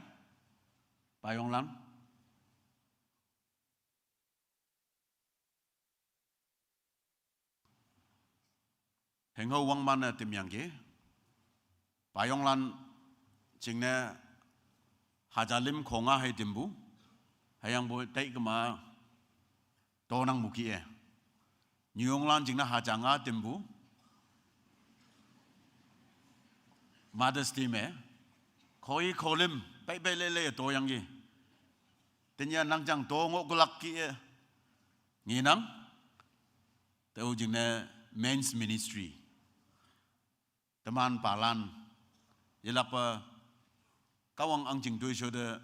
payong lan. Hengho wang mana tim yang ke. Payong lan cing ne hajalim konga hai timbu. Hayang bu tai kema tonang muki eh. Nyunglan jingna hajanga timbu. Mother's Day me. Koi kolim, pai pai le le to yang gi. Tenya nang jang to ngo gulak ki eh. Nginang. Teu jingna men's ministry. Teman palan. Yelak pa kawang ang jing tui sho de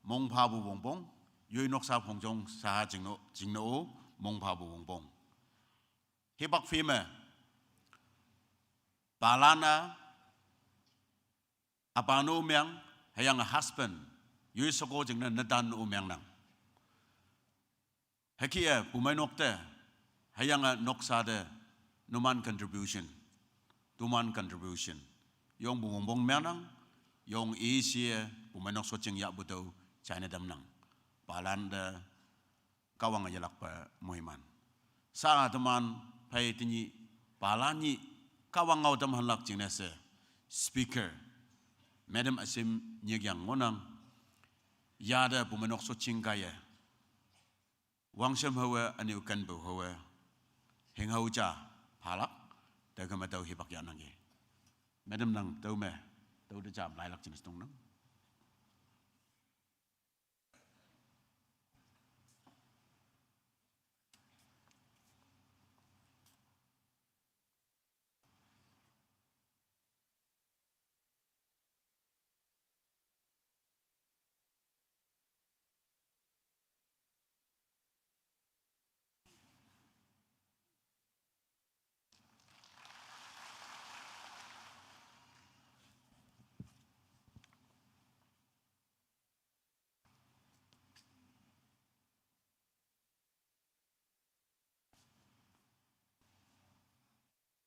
mong pha bu wong pong. Yoi nok sa phong jong sa ha jing no, jing no o mong pha bu wong pong. Hipak fi me. Palan a, apa no miang, hayang a husband. Yoi soko jing na netan no miang nang. Heki e, pumai nok te, hayang a nok sa de, numan contribution, tuman contribution. Yong bu wong bong menang, yong isi e, pumai nok so ching ya bu tau, China dam nang. Palan de, kawang a yelak pa muhiman. Sa teman, pai tinyi, palan nyi, kawang ngau tam hanlak ching nese, speaker, Madam Asim Nyegiang ngonang, ya de pumai nok so ching kaya. Wang sem hawa ani ukan bu hawa. Heng hau cha, phalak, da kama tau hipak ya nang ye. Madam nang, tau me, tau de cha, lai lak jenis tong nang.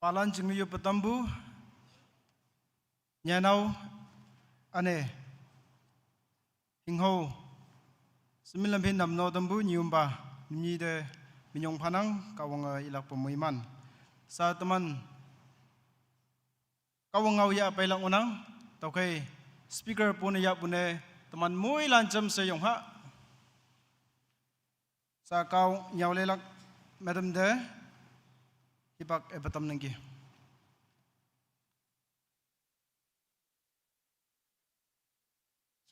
Palan ching yu patambu, nyanau, ane, hingho, semilam pin nam no tambu, nyiumba, nyi de, minyong panang, kawang a ilak pemuiman. Sa teman, kawang ngau ya pai lang unang, tau kai, speaker pun ya pune, teman mui lancam se yong ha. Sa kau nyau lelak, Madam de, hipak e patam nengki.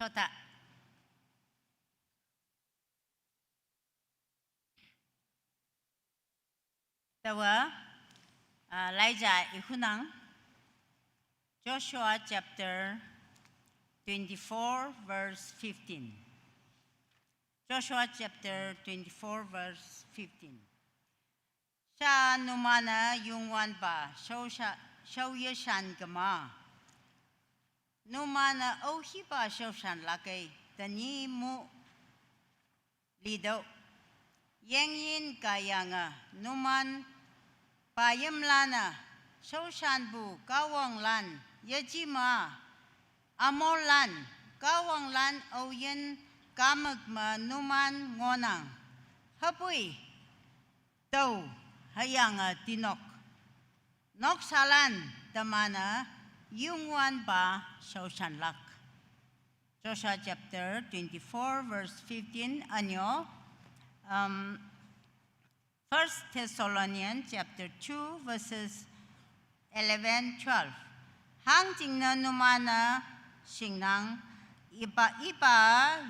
Sota. Tawa, ah, Laija ikhunang. Joshua chapter twenty-four, verse fifteen. Joshua chapter twenty-four, verse fifteen. Sha numana yungwan ba shau sha, shau ye shan gama. Numana au hi ba shau shan lakai, tani mu lidau. Yang yin kayanga, numan payam lana, shau shan bu kawang lan, yajima, amol lan, kawang lan au yin kamak ma numan ngonang. Hapui, tau, hayanga tinok. Nok salan, tamana, yungwan ba, shau shan lak. Joshua chapter twenty-four, verse fifteen, anyo, um, First Thessalonians chapter two, verses eleven, twelve. Hang jingna numana shingnang, iba, iba,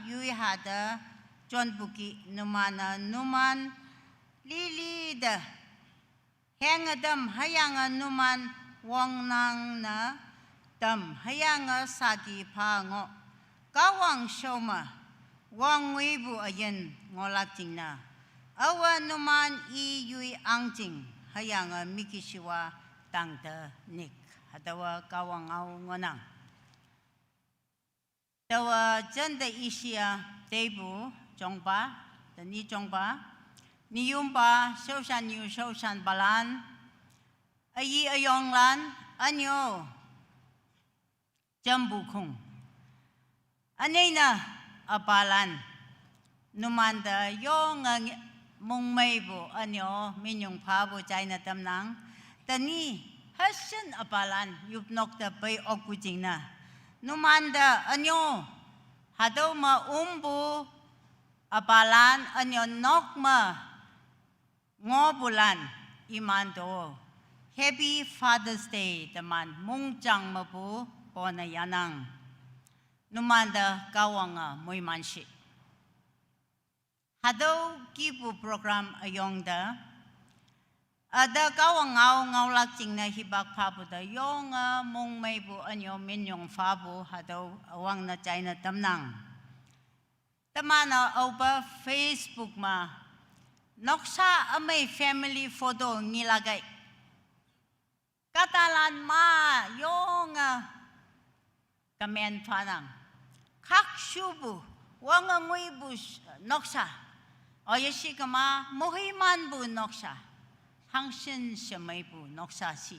yui hada, John buki numana numan, Lili de heng atam hüyange numan wongnangne tam hüyange saki pha ngoh. Kahwang shome wong nguipu üyin ngohlak jingne, awa numan i yoi angjing hüyange mükishiwa tangte nik. Hatüowa Kahwang ngao ngohnang. Taowa jente ishia teipu jongpa, tenyih jongpa, nyiyompa, shaoshan nyu shaoshanpalan, üyi üyonglan, ünyo jampu khong, üneine üpalan, numante yonge mongmeipu ünyo minyong phapu jaine tamnang. Tenyih hüshin üpalan yopnok te pei okpu jingne, numante ünyo hatüo me ompu üpalan, ünyo nok me ngohpulan, iman to Happy Father's Day teman mongjang mepu pone yahnang. Numante Kahwange moiman shi. Hatüo kihpu program üyong te, üte Kahwang ngao ngaolak jingne hipak phapu te yonge mongmeipu ünyo minyong phapu hatüo üwangne jaine tamnang. Teman-e aope Facebook me noksa ümei family photo ngelakkei. Kahtalan ma yonge comment phanang. Khakshupu, wange nguipu sh-, noksa, oye shi kema mohimanpu noksa, hangshin shemeipu noksa shi.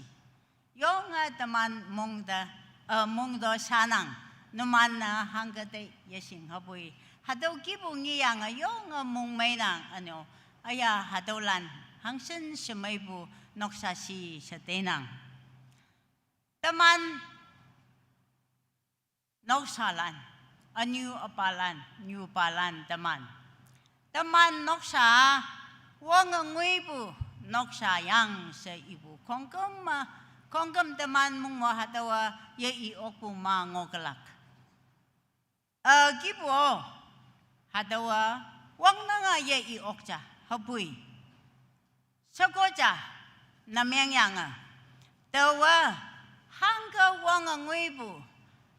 Yonge teman mong te, eh, mong to shanang, numan-e hangke te yeshing hüpoi. Hatüo kihpu ngeyange yonge mongmeinang ünyo. Üya hatüolan hangshin shemeipu noksa shi she teinang. Teman noksalan, ünyu üpalan, nyupalan teman. Teman noksa, wange nguipu noksa yang she ipu khongküm me, khongküm teman mong me hatüowa ye i okpu ma ngohlak. Eh, kihpu-o, hatüowa wangnange ye i ok ja, hüpoi sheko ja ne mengyange, taowe hangke wange nguipu,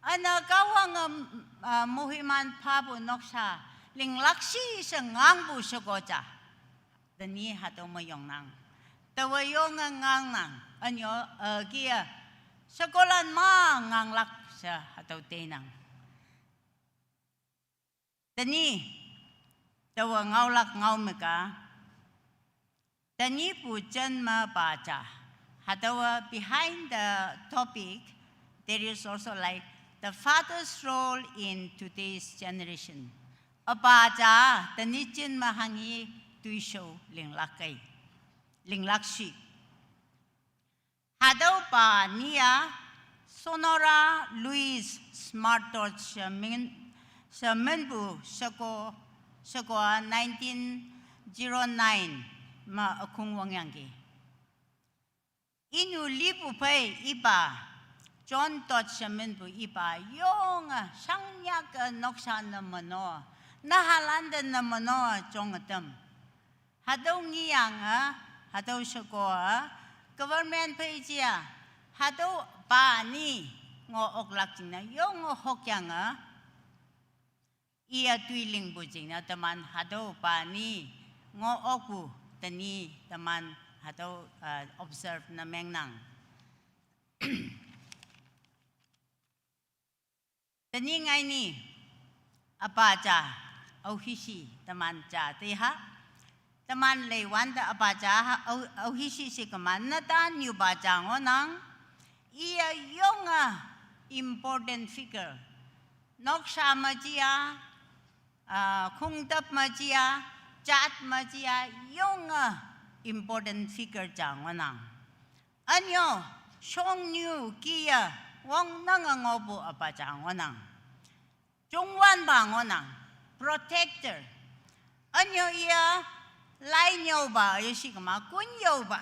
üne Kahwange, ah, mohiman phapu noksa linglak shi she ngangpu sheko ja, tenyih hatüo me yongnang. Taowe yonge ngangnang, ünyo, eh, kih-e shekolan ma nganglak she hatüo teinang. Tenyih, taowe ngaolak ngao me ka, tenyihpu jen me pa ja. Hatüowa behind the topic, there is also like the father's role in today's generation. Üpa ja tenyih jen me hanghi toishao linglakkei, linglak shi. Hatüopa ni-a Sonora Louise Smart Dodd she min, she minpu sheko, sheko-a nineteen zero nine me ükhong wangyangki. Inyu lipu phei ipa, John Dodd she minpu ipa yonge shangyake noksa ne meno, nahalante ne meno jonge tam. Hatüo ngeyange, hatüo sheko-a, government phei ja, hatüopa ni ngoh oklak jingne yonge hokyange, iye toi lingpu jingne teman hatüopa ni ngoh okpu tenyih teman hatüo, uh, observe ne mengnang. Tenyih ngai ni, üpa ja, aohishi teman ja te ha. Teman leiwante üpa ja ha, ao-, aohishi she kema netan nyupa ja ngohnang. Iye yonge important figure. Noksa me ja, ah, khongtüp me ja, jat me ja, yonge important figure ja ngohnang. Ünyo shongnyu kih-e wangnange ngohpu üpa ja ngohnang. Jongwanpa ngohnang, protector. Ünyo iye lainyüopa, yeshi kema kunnyüopa,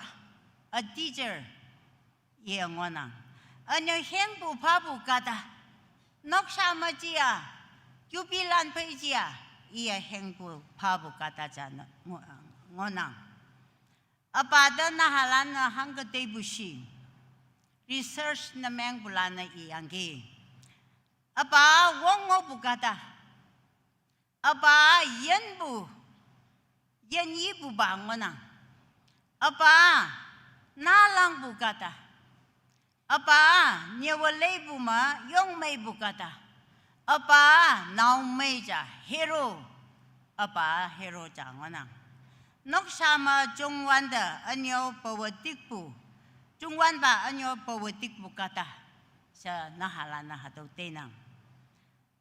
a teacher, iye ngohnang. Ünyo hengpu phapu kahta, noksa me ja, yupilan phei ja, iye hengpu phapu kahta ja ne-, ngo-, ngohnang. Apa te nahalan-e hangke teipu shi. Research ne mengpulan-e iyangki. Apa wong ngohpu kahta. Apa yinpu, yinyipupa ngohnang. Apa nalangpu kahta. Apa nyewe leipu me yongmeipu kahta. Apa naomei ja hero. Apa hero ja ngohnang. Noksa me jongwante ünyo pawe tikpu. Jongwanpa ünyo pawe tikpu kahta. She nahalan-e hatüo teinang.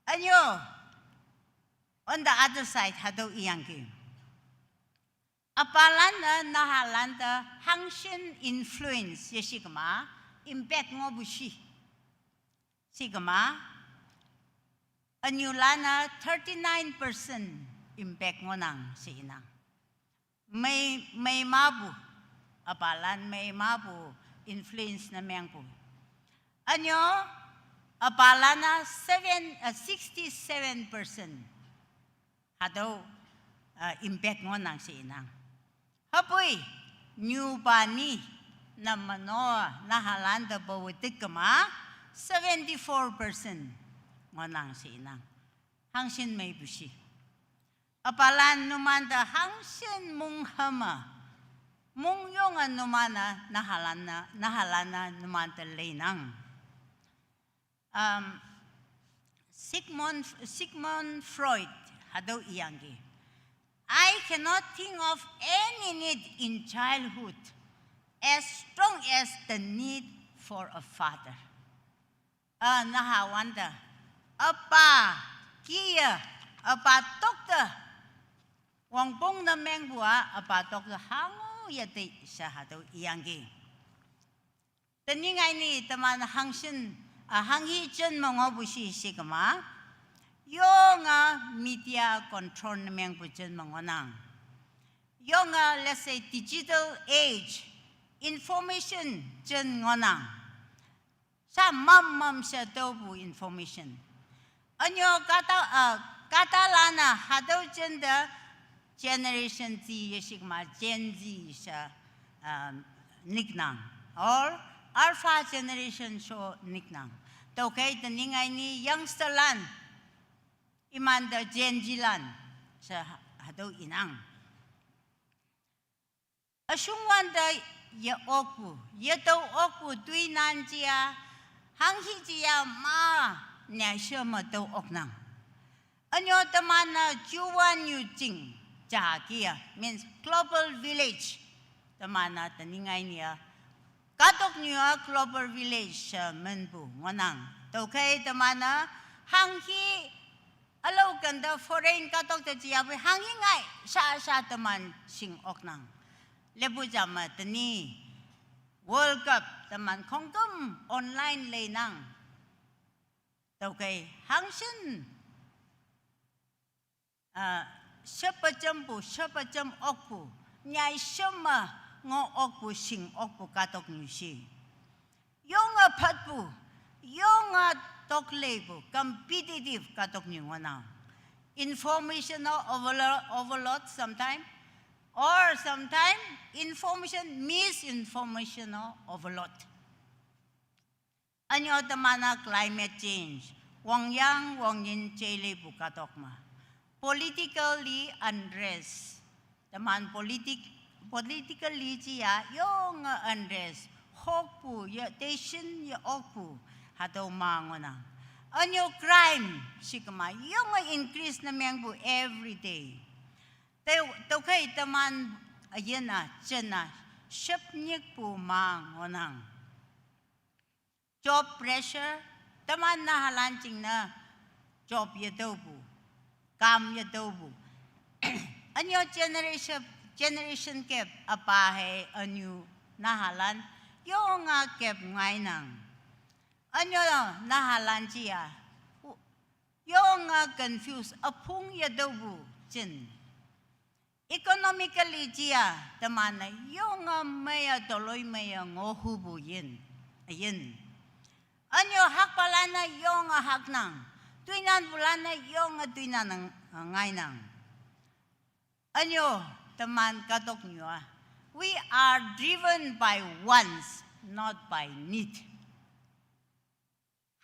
Ünyo, on the other side, hatüo iyangki. Apalan-e nahalan te hangshin influence yeshi kema, impact ngohpu shi. Shi kema, ünyulan-e thirty-nine percent impact ngohnang she inang. Mei, mei mapu, apalan mei mapu influence ne mengpu. Ünyo, apalan-a seven, uh, sixty-seven percent. Hatüo, uh, impact ngohnang she inang. Hüpoi, nyupa ni, nameno, nahalan te pawe tik kema, seventy-four percent ngohnang she inang. Hangshin meipu shi. Apalan numan te hangshin mong hüma. Mongyonge numan-e, nahalan-e, nahalan-e numan te leinang. Um, Sigmund, Sigmund Freud, hatüo iyangki. I cannot think of any need in childhood as strong as the need for a father. A, naha wante. Apa, kiye, apa tokte. Wongpong ne mengpu-a, apa tokte hango yete she hatüo iyangki. Tenyih ngai ni teman hangshin, a, hanghi jen me ngohpu shi shi kema. Yonge media control ne mengpu jen me ngohnang. Yonge, let's say, digital age, information jen ngohnang. Sha mam mam she tüopu information. Ünyo kahta, uh, kahtalan-e hatüo jente Generation Z yeshi kema Gen Z she, um, nicknang. Or Alpha Generation she nicknang. Tüokhei tenyih ngai ni youngsterlan. Imante Gen Z lan she ha-, hatüo inang. Üshongwante ye-okpu, yetüo okpu toinan ja, hanghi ja ma, nyaishe me tüo oknang. Ünyo teman-e juwan yu jing, ja kia, means global village. Teman-e tenyih ngai ni-a. Kahtoknyu-a global village, eh, minpu ngohnang. Tüokhei teman-e hanghi ülao kente foreign kahtok te jiapei hanghi ngai sha sha teman shing oknang. Lepu ja me tenyih World Cup teman khongküm online leinang. Tüokhei hangshin, ah, shepe jempu, shepe jem okpu, nyaishe me ngoh okpu, shing okpu kahtoknyu shi. Yonge phatpu, yonge tokleipu, competitive kahtoknyu ngohnang. Informational overload, overload sometime, or sometime information, misinformational overload. Ünyo teman-a climate change, wangyang wangyin jeileipu kahtok me. Politically unrest. Teman politic, politically ja yonge unrest. Hokpu, ye tension ye-okpu. Hatüo ma ngohnang. Ünyo crime, shi kema, yonge increase ne mengpu every day. Tüo, tüokhei teman, üyin-a, jen-a, shepnyikpu ma ngohnang. Job pressure, teman nahalan jingne job yetüopu, kam yetüopu. Ünyo generation, generation gap, apa hei ünyu nahalan, yonge gap ngainang. Ünyo nahalan ja, yonge confuse, üpong yetüopu jin. Economically ja, teman-e yonge meiye toloimeiye ngohhupu yin, yin. Ünyo hakpalan-e yonge haknang, toinanpulan-e yonge toinan-e ngainang. Ünyo teman kahtoknyu-a, We are driven by wants, not by need.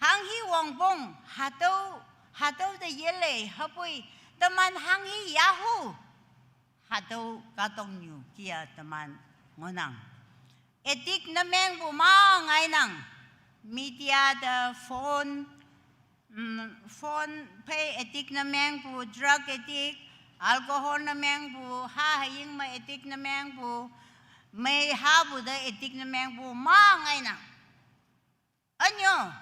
Hanghi wongpong, hatüo, hatüo te yele, hüpoi, teman hanghi yahu. Hatüo kahtoknyu kia teman ngohnang. Addict ne mengpu ma ngainang. Media te phone, mm, phone phei addict ne mengpu, drug addict, alcohol ne mengpu, ha haying me addict ne mengpu, mei hapu te addict ne mengpu ma ngainang. Ünyo,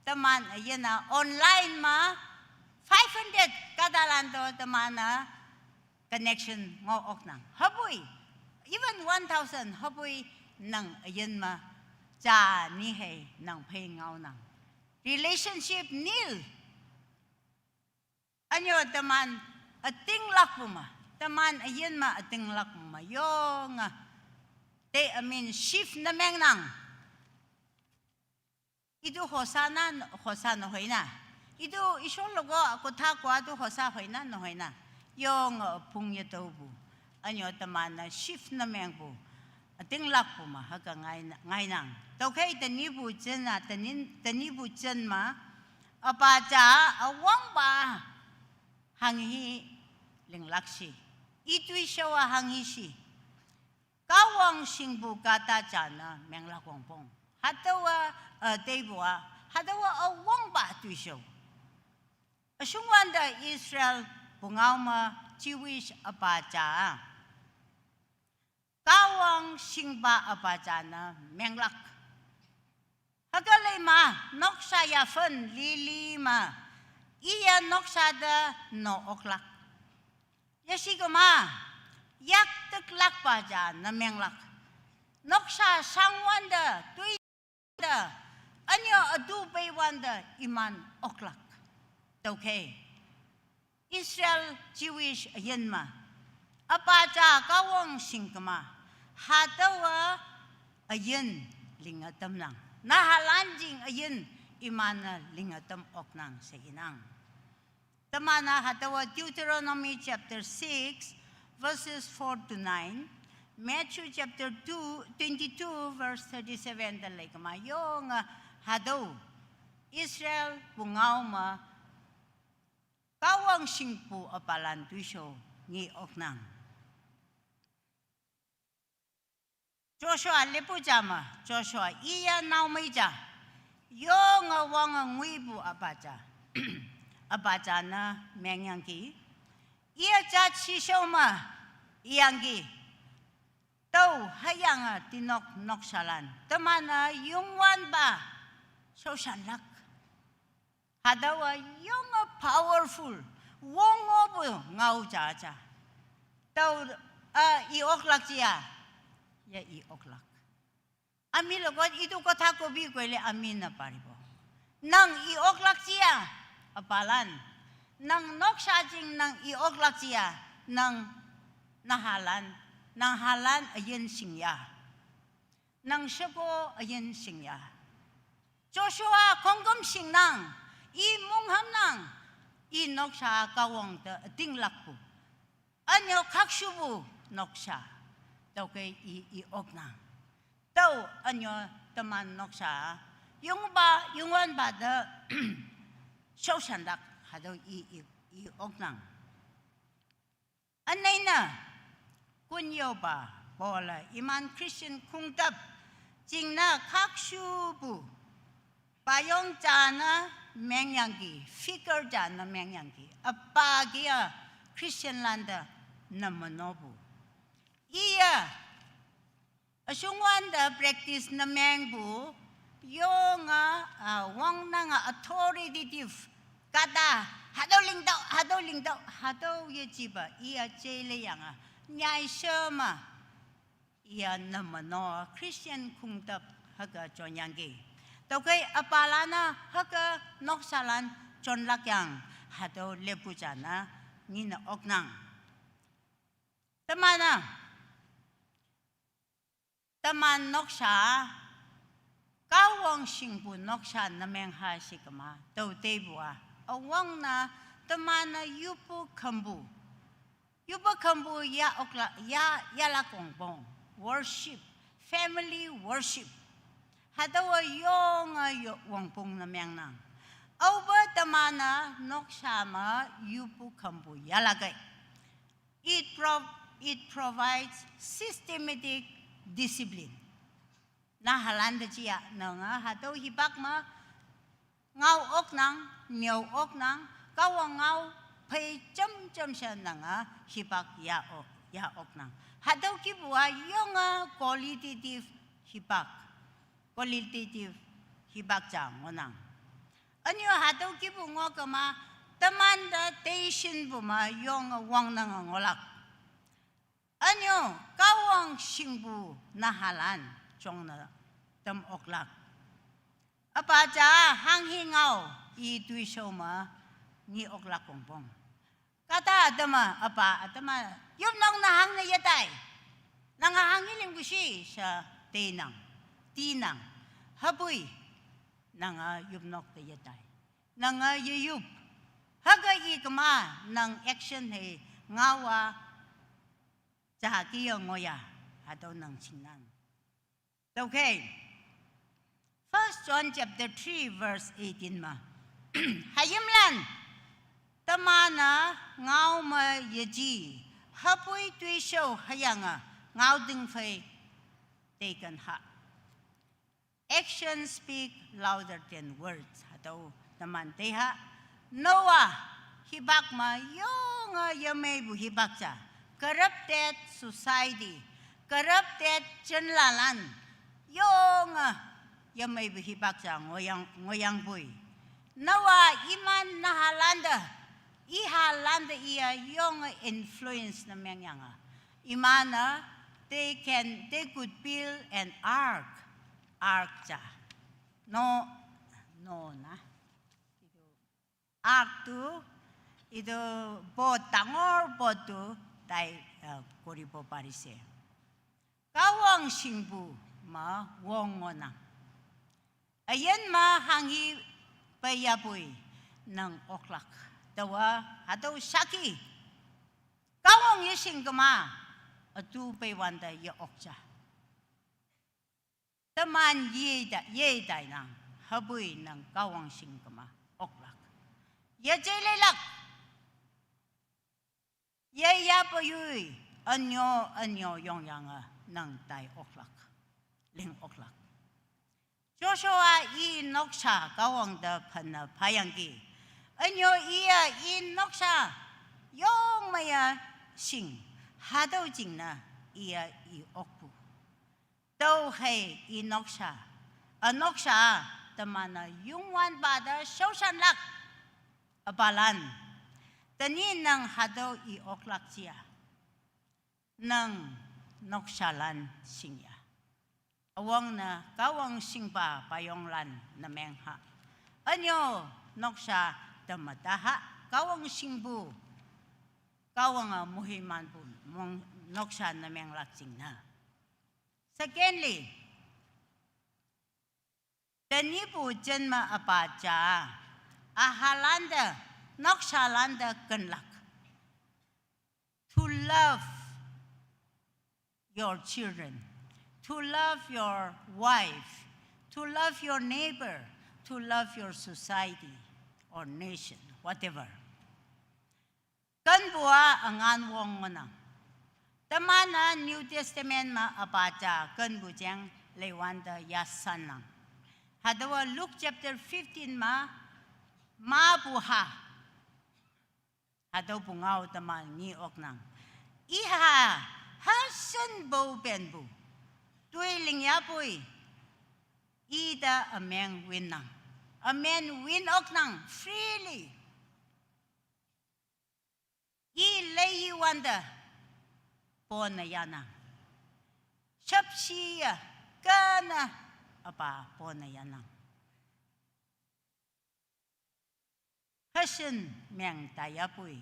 teman üyin-a online me five hundred kahtalan to teman-a connection ngoh oknang. Hüpoi, even one thousand, hüpoi nang üyin me ja ni hei nang phei ngaonang. Relationship nil. Ünyo teman ütinglakpu me, teman üyin me ütinglakpu me, yonge, te amin shift ne mengnang. Itu hosa na, hosa ne hoina. Itu Ishwar logo kotha kowa tu hosa hoina ne hoina. Yonge üpong yetüopu. Ünyo teman-e shift ne mengpu. Ütinglakpu me hüke ngai, ngainang. Tüokhei tenyihpu jen-a, tenyih, tenyihpu jen me. Üpa ja üwangpa hanghi linglak shi. Itoishao-a hanghi shi. Kahwang shingpu kahta ja ne menglak wongpong. Hatüowa, eh, teipu-a, hatüowa üwangpa toishao. Üshongwante Israel pungao me Jewish üpa ja. Kahwang shingpa üpa ja ne menglak. Hüke lei ma, noksha yaphen lili ma, iye noksha te no oklak. Yeshi kema, yak teklakpa ja ne menglak. Noksha shangwante, toi te, ünyo ütu peiwante iman oklak. Tüokhei. Israel Jewish üyin me. Üpa ja Kahwang shing kema. Hatüowa üyin linge tamnang. Nahalan jing üyin iman-e linge tam oknang she inang. Teman-a hatüowa Deuteronomy chapter six, verses four to nine, Matthew chapter two, twenty-two, verse thirty-seven te lei kema yonge hatüo Israel pungao me Kahwang shingpu üpalan toishao nge oknang. Joshua lepu ja me, Joshua iye naomei ja, yonge wange nguipu üpa ja. Üpa ja ne mengyangki. Iye ja shishao me, iyangki. Tao hüyange tinok nokshalan. Teman-e Youngwanpa shaoshanlak. Hatüowa yonge powerful, wongopu ngao ja ja. Tao, eh, i oklak jia. Ya i oklak. Ami logo itu kotha kobi koile ami ne paripo. Nang i oklak jia, üpalan. Nang noksha jing nang i oklak jia, nang nahalan, nahalan üyin shingya. Nang sheko üyin shingya. Joshua khongküm shingnang, i monghamnang, i noksha Kahwang te ütinglakpu. Ünyo khakshupu noksha, tüokhei i, i oknang. Tüo ünyo teman noksha, Youngpa, Youngwanpa te shaoshanlak hatüo i, i, i oknang. Üneine, konyopa, Paul-e, iman Christian khongtüp, jingne khakshupu, payong ja ne mengyangki, figure ja ne mengyangki, üpa kia Christian lante ne menopu. Iye, üshongwante practice ne mengpu, yonge, ah, wangnange authoritative, kahta, hatüo lingtüoh, hatüo lingtüoh, hatüo yejipa, iye jeileyange, nyaishe me, iye ne meno Christian khongtüp hüke jonyangki. Tüokhei üpalan-a hüke nokshalan jonlakyang, hatüo lepu ja ne ngin oknang. Teman-a, teman noksha, Kahwang shingpu noksha ne mengha shikema, tüo teipu-a, üwangne teman-e yuppu khümpu. Yuppu khümpu ya okla, ya, yalak wongpong. worship, family worship. Hatüowa yonge yo wongpong ne mengnang. Aope teman-e noksha me yuppu khümpu yalakei. It pro-, it provides systematic discipline. Nahalante jia nange hatüo hipak me ngao oknang, nyüo oknang, Kahwang ngao phei jam jam she nange hipak ya ok, ya oknang. Hatüo kihpu-a yonge qualitative hipak, qualitative hipak ja ngohnang. Ünyo hatüo kihpu ngoh kema, temante teishinpu me yonge wangnange ngohlak. Ünyo Kahwang shingpu nahalan jongne tam oklak. Üpa ja hanghi ngao i toishao me nge oklak wongpong. Kahta ütam-a, üpa ütam-a, yopnok ne hangne yetai. Nange hanghi lingpu shi she teinang, tinang. Hüpoi nange yopnok te yetai. Nange yeyop. Hüke i kema nang action hei ngao-a ja kih-e ngohya, hatüo nang shingnang. Okay. First John chapter three verse eighteen me, hayimlan, teman-e ngao me yeji, hüpoi toishao hüyange ngaoting phei teiken ha. Actions speak louder than words. Hatüo teman tei ha. Noah hipak me yonge yemeipu hipak ja. Corrupted society, corrupted jenlalan, yonge yemeipu hipak ja ngohyang, ngohyangpoi. Noah iman nahalante, ihalante iya yonge influence ne mengyange, iman-e, they can, they could build an ark. Ark ja, no, no na, itu ark tu, itu boat, dangor boat tu tai, eh, koribo parise. Kahwang shingpu me wong ngohnang. Üyin me hanghi peiyapoi nang oklak. Taowa hatüo shaki, Kahwang yeshing kema, ütu peiwante ye-ok ja. Teman yeta, yetainang, hüpoi nang Kahwang shing kema oklak. Yeje leilak. Yeyape yoi, ünyo, ünyo yongyange nang tai oklak, ling oklak. Joshua i noksha Kahwang te phenne phayangki. Ünyo iye i noksha yong meiye shing, hatüo jingne iye i okpu. Tüokhei i noksha, ü noksha, teman-e Youngwanpa te shaoshanlak. Üpalan, tenyih nang hatüo i oklak jia, nang nokshalan shingya. Üwangne Kahwang shingpa payonglan ne meng ha. Ünyo noksha teme taha, Kahwang shingpu, Kahwange moimanpu mong noksha ne menglak jingne. Secondly, tenyihpu jen me üpa ja, ühalante, nokshalante kenlak. To love your children, to love your wife, to love your neighbor, to love your society or nation, whatever. Kenpu-a üngan wong ngohnang. Teman-e New Testament me üpa ja kenpu jeng leiwante yasannang. Hatüowa Luke chapter fifteen me, mapu ha, hatüopu ngao teman nge oknang. Iha, hashin bou penpu, toi lingyapoi, ite ümeng winnang. Ümeng win oknang freely. I leiyiwante pone yanang. Shüpshe-e kene üpa pone yanang. Hashin meng taiyapoi,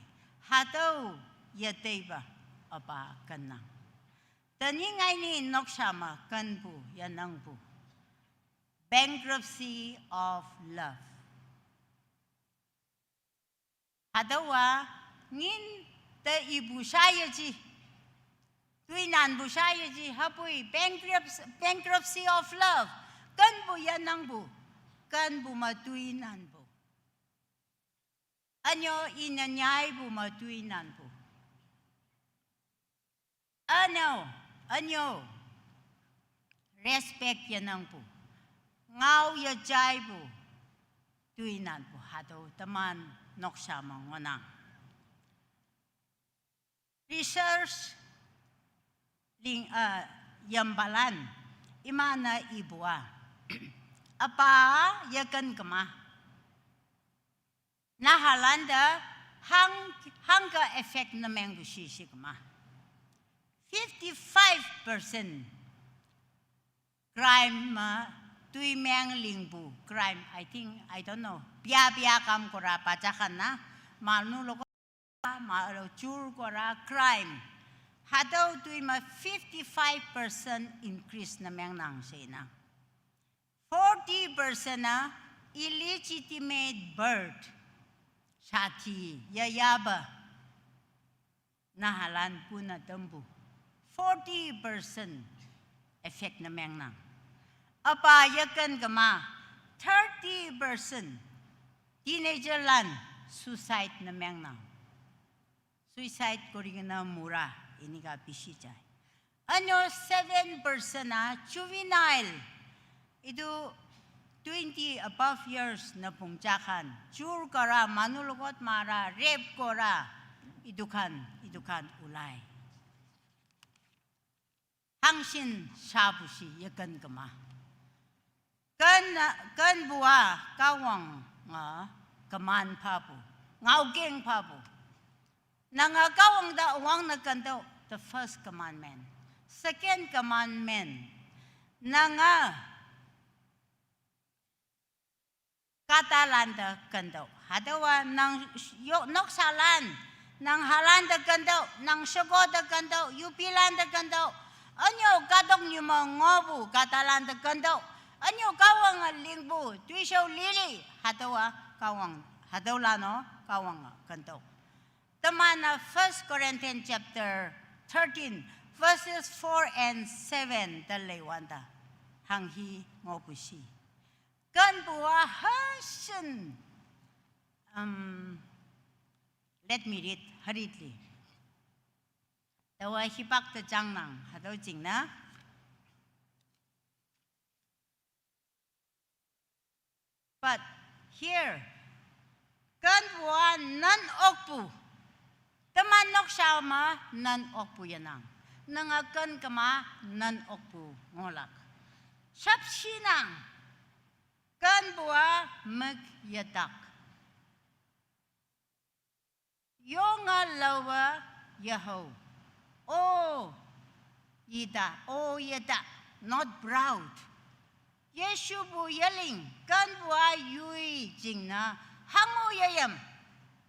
hatüo yeteipa üpa kennang. Tenyih ngai ni noksha me kenpu yanangpu. Bankruptcy of love. Hatüowa ngin te ipu sha yeji. Tuinanpu sha yeji hüpoi bankruptcy, bankruptcy of love. Kenpu yenangpu. Kenpu me tuinanpu. Ünyo ine nyaipu me tuinanpu. Ünyo, ünyo respect yenangpu. Ngao yejaipu tuinanpu hatüo teman noksa me ngohnang. Research ling, uh, yempalan, iman-e ipu-a. Üpa yeken kema. Nahalante hang, hangke effect ne mengpu shi shi kema. Fifty-five percent crime me toimeng lingpu crime, I think, I don't know. Pia pia kam kora pajakan na, manu loko ma alo jur kora crime. Hatüo toi me fifty-five percent increase ne mengnang she nang. Forty percent-a illegitimate birth. Shadi yeyapa. Nahalan puna tampu. Forty percent effect ne mengnang. Üpa yeken kema thirty percent teenager lan suicide ne mengnang. Suicide koringe ne mura inika bishi jai. Ünyo seven percent-a juvenile. Itu twenty above years ne pungjakan. Jur kora manu lokot mara, rape kora. Itukan, itukan ulai. Hangshin shapu shi yeken kema. Ken, kenpu-a Kahwang, uh, command phapu. Ngaokeng phapu. Nange Kahwang te wangne kentüoh, the first commandment. Second commandment. Nange kahtalante kentüoh. Hatüowa nang yo, noksalan, nang halante kentüoh, nang sheko te kentüoh, yupilante kentüoh. Ünyo kahtoknyu me ngohpu kahtalante kentüoh. Ünyo Kahwange lingpu, toishao lili, hatüowa Kahwang, hatüolan-o Kahwange kentüoh. Teman-e First Corinthians chapter thirteen, verses four and seven te leiwante. Hanghi ngohpu shi. Kenpu-a hangshin. Um, let me read hurriedly. Taowa hipak te jangnang, hatüo jingne. But here, kenpu-a nan okpu. Teman noksa me nan okpu yenang. Nange ken kema nan okpu ngohlak. Shapshinang. Kenpu-a mük yetak. Yonge laowe yehao. O yeta, o yeta, not proud. Yeshupu yeling, kenpu-a yoi jingne, hango yeyem,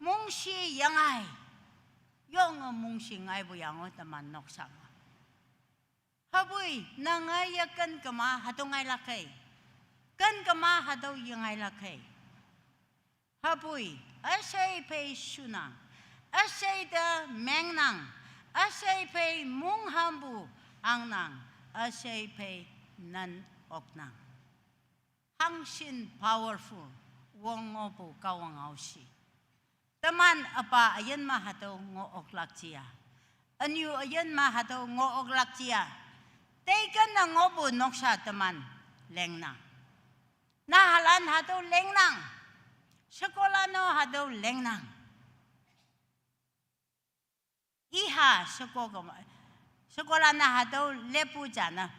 mongshi yengai. Yonge mongshi ngaipu yang-o teman noksa me. Hüpoi, nange yeken kema hatüo ngailak khei. Ken kema hatüo yengailak khei. Hüpoi, üshei phei shunang, üshei te mengnang, üshei phei monghampu angnang, üshei phei nan oknang. Hangshin powerful, wong ngohpu Kahwang aoshi. Teman üpa üyin me hatüo ngoh oklak jia. Ünyu üyin me hatüo ngoh oklak jia. Teiken ne ngohpu noksa teman lengnang. Nahalan hatüo lengnang. Shekolan-o hatüo lengnang. Iha sheko kema, shekolan-a hatüo lepu jane.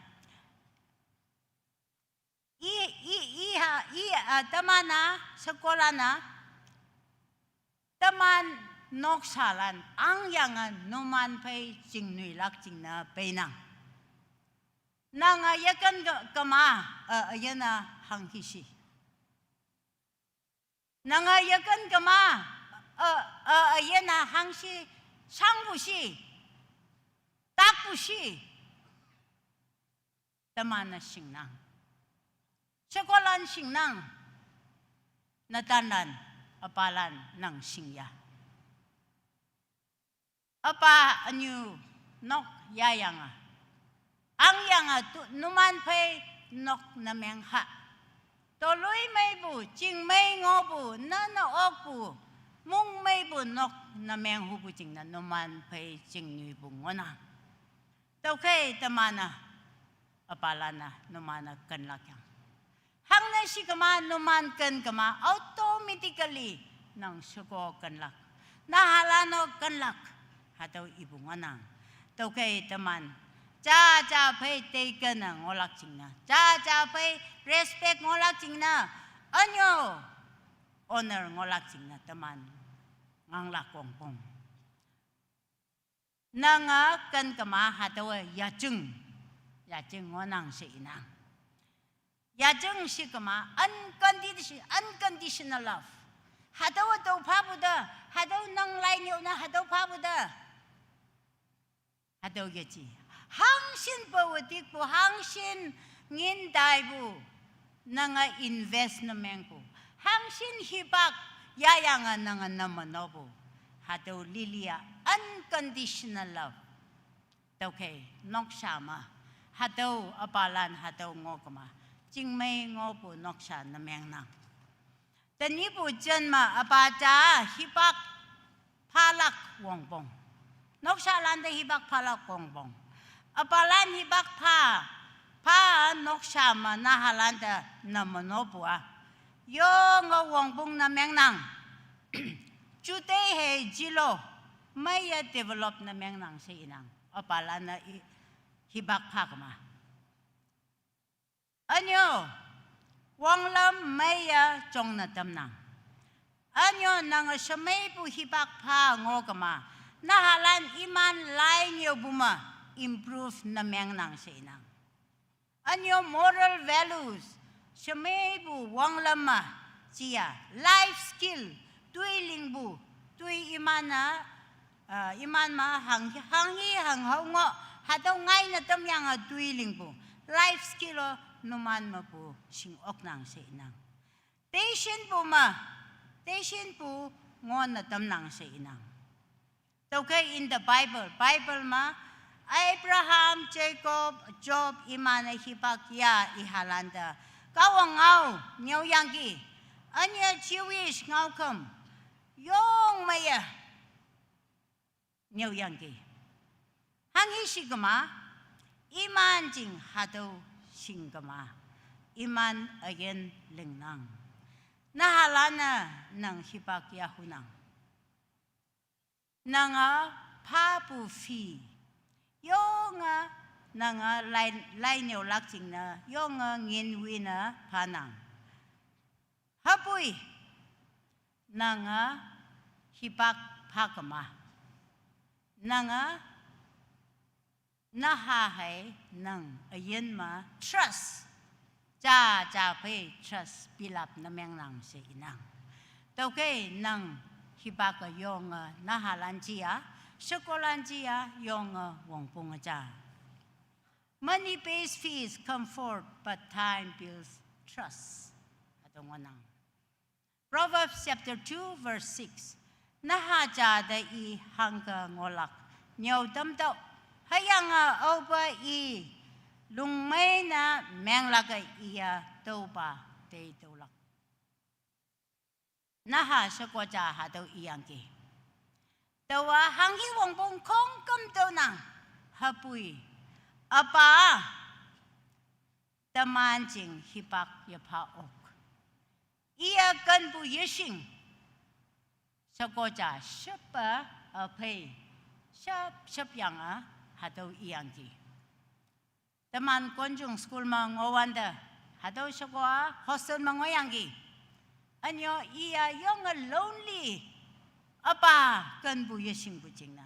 I, i, iha, i, ah, teman-a, shekolan-a, teman noksalan, angyange numan phei chingnoilak jingne peinang. Nange yeken ke, kema, eh, üyin-a hanghi shi. Nange yeken kema, eh, eh, üyin-a hangshi, shangpu shi, takpu shi. Teman-e shingnang. Shekolan shingnang. Netanlan, üpalan nang shingya. Üpa ünyu nok yayange, angyange tu numan phei nok ne meng ha. Toloimeipu, chingmei ngohpu, nene okpu, mongmeipu nok ne meng hupu jingne numan phei chingnuipu ngohnang. Tüokhei teman-e, üpalan-e numan-e kenlak yang. Hangne shikema numan ken kema automatically nang sheko kenlak, nahalan-o kenlak, hatüo ipu ngohnang. Tüokhei teman, jaja phei teikene ngohlak jingne, jaja phei respect ngohlak jingne, ünyo honor ngohlak jingne teman nganglak wongpong. Nange ken kema hatüowe yajing, yajing ngohnang she inang. Yajing shikema uncondition-, unconditional love. Hatüowe tüo phapu te, hatüo nang lai nyüo ne hatüo phapu te, hatüo yeji. Hangshin pawe tikpu, hangshin ngin taipu, nange invest ne mengpu, hangshin hipak yayange nange ne menopu, hatüo lili-a unconditional love. Tüokhei noksha me, hatüo üpalan hatüo ngoh kema, chingmei ngohpu noksha ne mengnang. Tenyihpu jen me üpa ja hipak phalak wongpong. Nokshalan te hipak phalak wongpong. Üpalan hipak pha, pha noksha me nahalan te ne menopu-a, yonge wongpong ne mengnang. Jutei hei jilo, meiye develop ne mengnang she inang. Üpalan-e i, hipak pha kema, ünyo wanglam meiye jongne tamnang. Ünyo nange shemeipu hipak pha ngoh kema, nahalan iman lai nyüopu me improve ne mengnang she inang. Ünyo moral values, shemeipu wanglam me, jia, life skill, toi lingpu, toi iman-e, uh, iman me hang, hanghi hanghao ngoh, hatüo ngaine tamyange toi lingpu life skill-o numan mepu shing oknang she inang. Teishinpu me, teishinpu ngohne tamnang she inang. Tüokhei in the Bible, Bible me Abraham, Jacob, Job iman-e hipak ya ihalan te Kahwang ngao nyüoyangki, ünye Jewish ngaoküm yong meiye nyüoyangki. Hanghi shikema, iman jing hatüo shingkema, iman üyin lingnang. Nahalan-e nang hipak yahunang. Nange phapu phi, yonge nange lai, lai nyüolak jingne yonge ngin wine phanang. Hüpoi nange hipak pha kema, nange naha hei nang üyin me trust, ja ja phei trust pilap ne mengnang she inang. Tüokhei nang hipak-e yonge nahalan jia, shekolan jia yonge wongpong ja. Money pays fees, comfort, but time builds trust. Hatüo ngohnang. Proverbs chapter two verse six. Naha ja te i hangke ngohlak, nyüo tamtüoh. Hüyange aope i lungmei ne menglake iye tüopa teitüolak. Naha sheko ja hatüo iyangki. Taowa hanghi wongpong khongküm tüonang, hüpoi üpa teman jing hipak yepha ok. Iye kenpu yeshing, sheko ja sheppe, üphei, shep, shepyange, hatüo iyangki. Teman Konjung school me ngohwante, hatüo sheko-a hostel me ngohyangki. Ünyo iye yonge lonely, üpa kenpu yeshingpu jingne,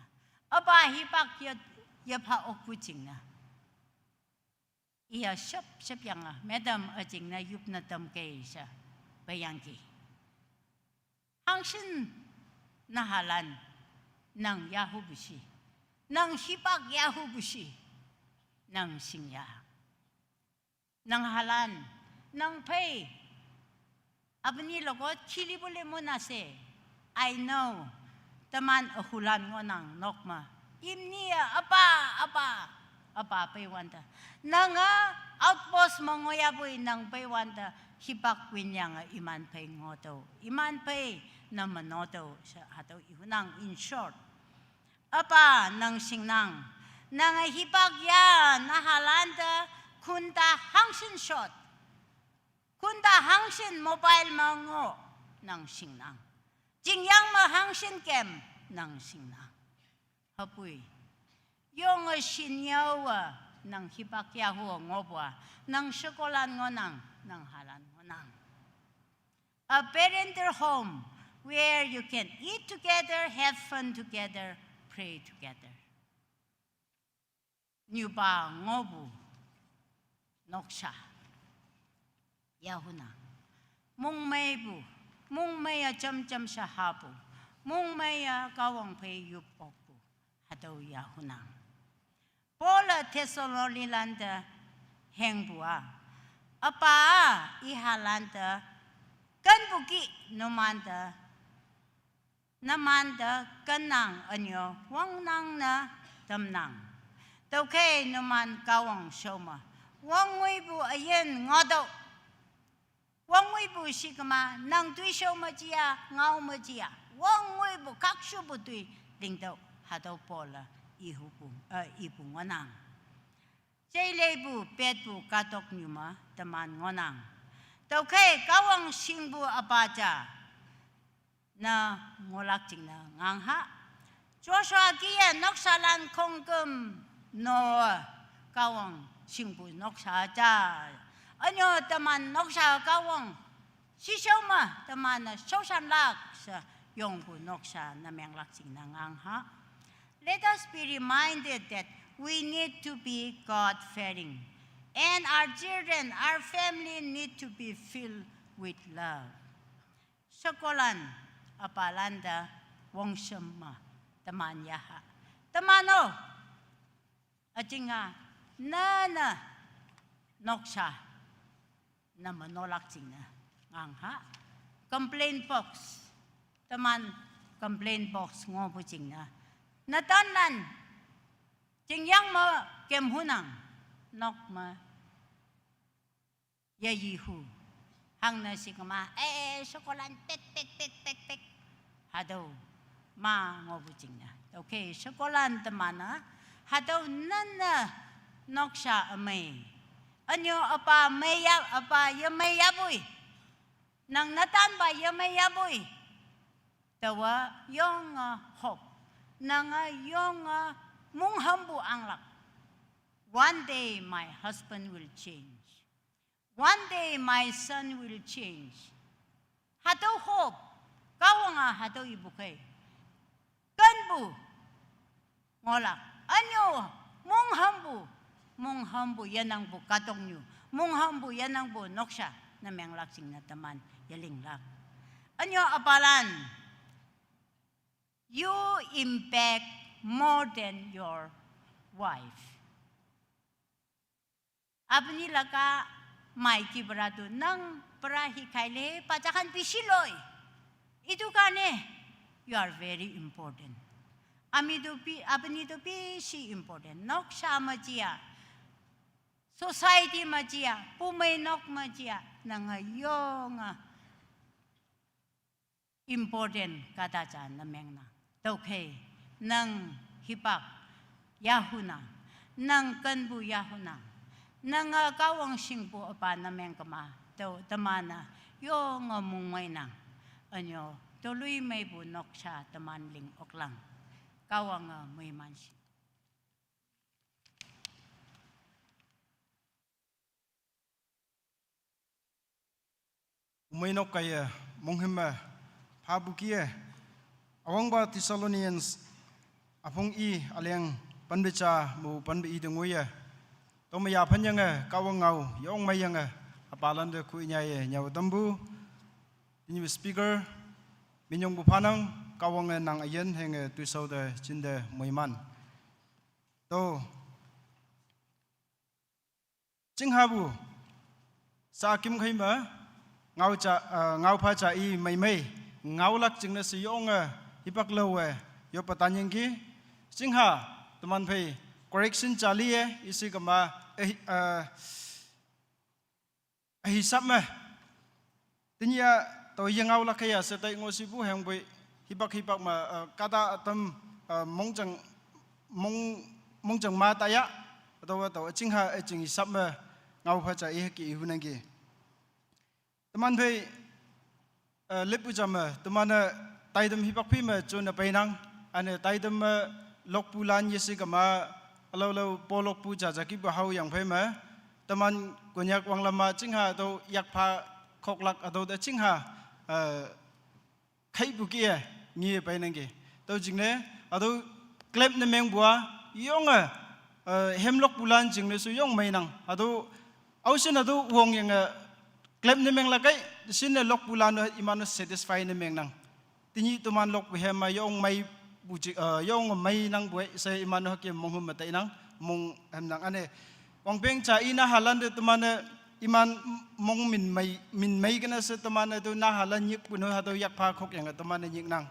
üpa hipak ye, yepha okpu jingne, iye shep, shepyange, madam üjingne yopne tamkei she peiyangki. Hangshin nahalan, nang yahupu shi, nang hipak yahupu shi, nang shingya. Nanghalan, nang phei apni loko khilipu le mona she, I know, teman ühulan ngohnang nok me. Imni a, apa, apa, apa peiwante. Nanga outpost me ngohyapoi nang peiwante, hipak win yange iman phei ngohtüoh. Iman phei ne me ngohtüoh, she hatüo ihunang. In short, apa nang shingnang. Nange hipak ya nahalante khonta hangshin shot. Khonta hangshin mobile me ngoh nang shingnang. Chingyang me hangshin kem nang shingnang. Hüpoi, yonge shinyaowe nang hipak yahu ngohpu-a, nang shekolan ngohnang, nang halan ngohnang. A parental home where you can eat together, have fun together, pray together. Nyupa ngohpu noksha yahunang. Mongmeipu, mongmei-a jamjam she hapu, mongmei-a Kahwang phei yop okpu, hatüo yahunang. Paul-e Thessalonicalante hengpu-a, apa-a ihalante kenpu ki numante, numante kennang ünyo wangnang ne tamnang. Tüokhei numan Kahwang shao me wangngoipu üyin ngohtüoh. Wangngoipu shikema nang toishao me jia, ngao me jia, wangngoipu khakshupu toi lingtüoh, hatüo Paul-e ihupu, eh, ipu ngohnang. Jeileipu petpu kahtoknyu me teman ngohnang. Tüokhei Kahwang shingpu apa ja ne ngohlak jingne ngangha. Joshua kih-e nokshalan khongküm no, Kahwang shingpu noksha ja. Ünyo teman noksha Kahwang shishao me teman-e shaoshanlak she yongpu noksha ne menglak jingne ngangha. Let us be reminded that we need to be God-fearing, and our children, our family need to be filled with love. Shekolan, apalante wongshem me teman yaha. Teman-o, üjinga, nene noksha ne me nolak jingne ngangha. Complaint box, teman complaint box ngohpu jingne, netanlan chingyang me kemhunang, nok me yeyihu. Hangne shikema, eh, shekolan pek, pek, pek, pek, pek, hatüo ma ngohpu jingne. Okay, shekolan teman-e hatüo nene noksha ümei, ünyo apa mei ya, apa yemei yapoi, nang netanpa yemei yapoi, taowa yonge hope, nange yonge monghampu anglak. One day my husband will change. One day my son will change. Hatüo hope, Kahwange hatüo ipu khei kenpu ngohlak. Ünyo monghampu, monghampu yenangpu kahtoknyu, monghampu yenangpu noksha ne menglak jingne teman yelinglak. Ünyo apalan, you impact more than your wife. Apuni laka mai ki para tu nang para hikhai le pajakhan bishi loi. Itu karone you are very important. Ami tu bi, apuni tu bishi important. Noksha me jia, society me jia, pumeinok me jia, nange yonge important kahta ja ne mengnang. Tüokhei, nang hipak yahunang, nang kenpu yahunang, nange Kahwang shingpu apa ne mengkema, tüo teman-e yonge mongmeinang. Ünyo toloimeipu noksha teman ling oklang. Kahwange moiman shi. Ümeinok kaiye monghüm me phapu kih-e, üwangpa Thessalonians üpong i üleng penpe ja mu penpe i te ngoiye, tome yaphenyange Kahwang ngao yongmeiyange, üpalante khu inyaiye nyüo tampu tenyih speaker minyongpu phanang. Kahwange nang üyin henge toishao te jinte moiman. Tüo chinghapu sa kümkhei me ngao ja, eh, ngao pha ja i meimei ngaolak jingne she yonge hipak laowe yoppe tanyangki. Chingha, teman phei, correction chaliye, isi kama, eh, eh, hisap me. Tenyih a, to yengao lakaya se tai ngo sibu heng bui, hipak hipak ma, eh, kata atam, eh, mongjang, mong, mongjang ma taya, atau, atau, chingha, eh, ching hisap me, ngao pha cha, eh, ki ihu nangki. Teman phei, eh, lepu jam me, teman, eh, taidem hipak phi me, chun, eh, painang, ane taidem me, lokpu lan yesi kama, alau lau po lokpu ja ja ki bu hao yang phei me, teman Konyak wang lama chingha atau yakpha khoklak atau da chingha, eh, khaipu ki e, ngi painangki. Tau jingne, atau klep ne meng bua, yong, eh, eh, hem lokpu lan jingne su yong mainang. Atau, ausin atau wong yang, eh, klep ne meng lakai, sin ne lokpu lan, eh, iman satisfy ne mengnang. Tenyih teman lokpu hem ma yong mai bu ji, eh, yong mainang bue, se iman hake monghum ma tainang, mong hem nang ane. Wangpeng cha i nahalan de teman, eh, iman mong min mai, min mai kena se teman, eh, tu nahalan nyik pun, eh, atau yakpha khok yang, eh, teman, eh, nyik nang.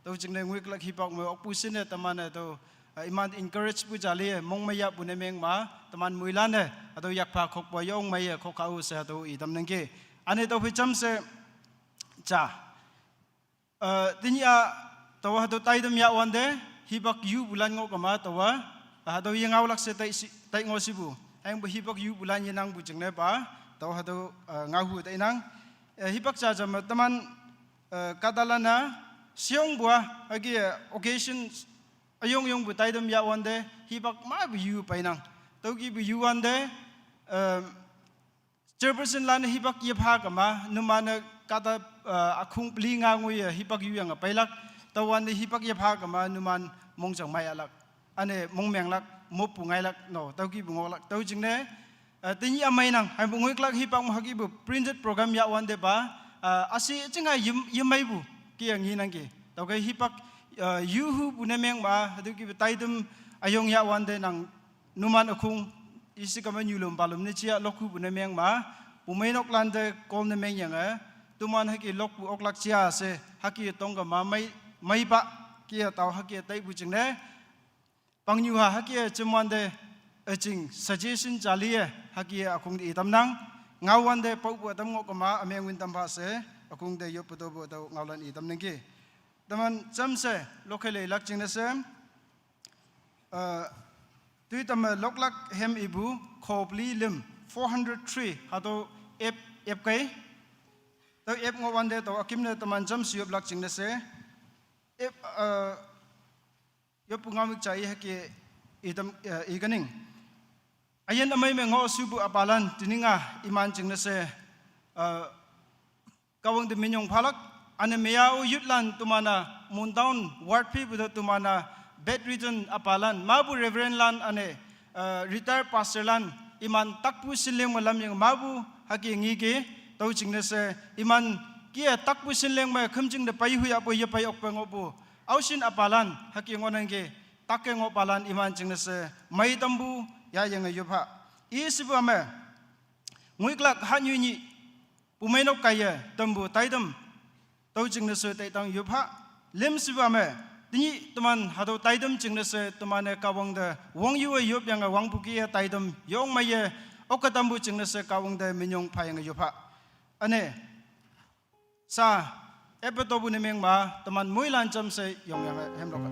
Tau jingne nguiklak hipak me okpu sin, eh, teman, eh, tu, eh, iman encourage pu jali, eh, mong maya pu ne meng ma, teman muilan, eh, atau yakpha khok pa yong mai, eh, khok kau se atau itam nangki. Ane tau phei jam se, cha. Eh, tenyih a, tawa hatau taidem ya wande, hipak yu bulan ngo kama tawa, hatau yengao lak se tai si, tai ngo sibu. Heng bu hipak yu bulan yenang bu jingne pa, tawa hatau, eh, ngao hu tai nang. Eh, hipak cha jam teman, eh, kata lana, siong bua, agi, eh, occasion, ayong yong bu taidem ya wande, hipak ma bu yu painang. Tauki bu yu wande, eh, chairperson lan hipak yepha kama, numan kata, eh, akhung pli nga ngui, eh, hipak yu yang pailak, tawa ne hipak yepha kama, numan mongjang mai alak. Ane mong menglak, mopu ngailak, no, tauki bu ngoklak, tau jingne, eh, tenyih a mainang, hai bu nguiklak hipak mo haki bu printed program ya wande ba, eh, asi chingha yem, yem mai bu, ki yang ngi nangki. Tauke hipak, eh, yu hu bu ne meng ma, hadu ki bu taidem ayong ya wande nang, numan akhung, isi kama nyulum balum ne chia lokhu bu ne meng ma, bu mai nok lan de kol ne meng yang, eh, tuman haki lokpu oklak chia se, haki tong kama mai, mai pa, kia tau haki tai bu jingne, pang nyu ha haki, eh, chimwan de, eh, ching, suggestion jali, eh, haki, eh, akhung de itam nang, ngao wande pau bu atam ngo kama, ameng win tam pha se, akhung de yop pu to bu tau ngao lan itam nangki. Teman jam se, lokhe le lak jingne se, eh, tui tam, eh, loklak hem ibu, khopli lim, four hundred three, hatau ep, ep kai. Tau ep ngo wande tau akim ne teman jam si yop lak jingne se. Ep, eh, yop pu ngao mik cha i hake itam, eh, i kaning. Ayen amai me ngo subu apalan, teninga iman jingne se, eh, kawang de minyong phalak, ane meya u youth lan tumana, Mundaun ward phi bu de tumana, bedridden apalan, mabu reverend lan ane, eh, retired pastor lan, iman takpu sinleng malam yang mabu, haki ngi ke, tau jingne se, iman kia takpu sinleng ma kham jing de pai hui apo ye pai ok pe ngo bu, ausin apalan, haki ngo nang ke, tak ke ngo palan iman jingne se, mai tambu, ya yang yop ha. I sibu ame, nguiklak ha nyu nyi, pu mai nok kaya, tambu, taidam, tau jingne se, taitang yop ha, lim sibu ame, tenyih teman, hatau taidam jingne se, teman e kawang de, wang yu e yop yang e wang puki e taidam, yong mai e, ok tambu jingne se, kawang de, minyong pha yang e yop ha. Ane, sa, epe tobu ne meng ma, teman mui lan jam se, yong yang e, hem rok.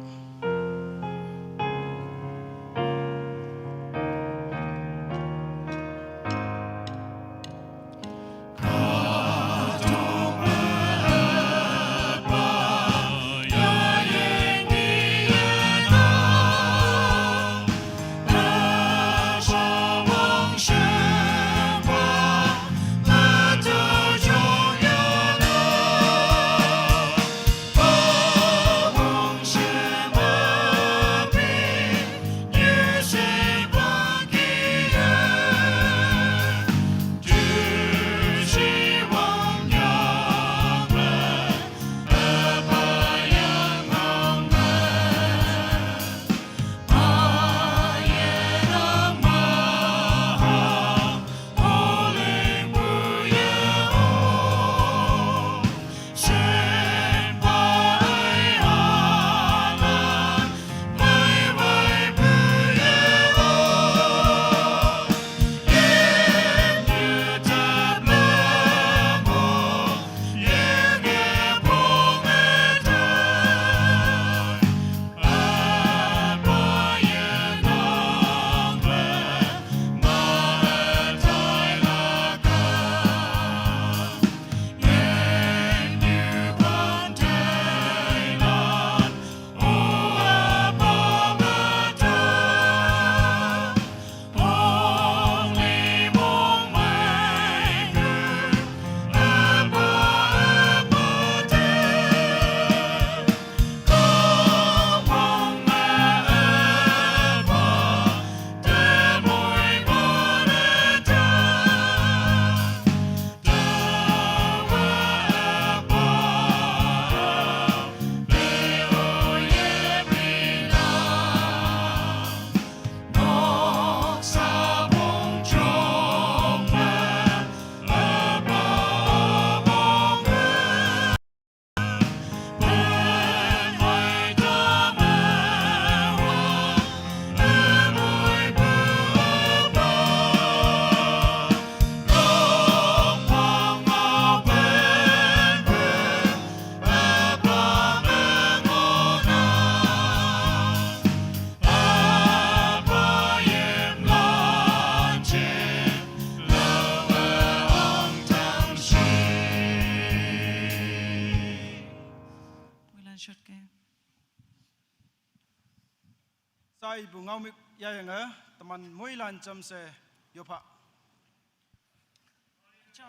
Ibu ngaomük yayange, teman moilan jamshe yopha.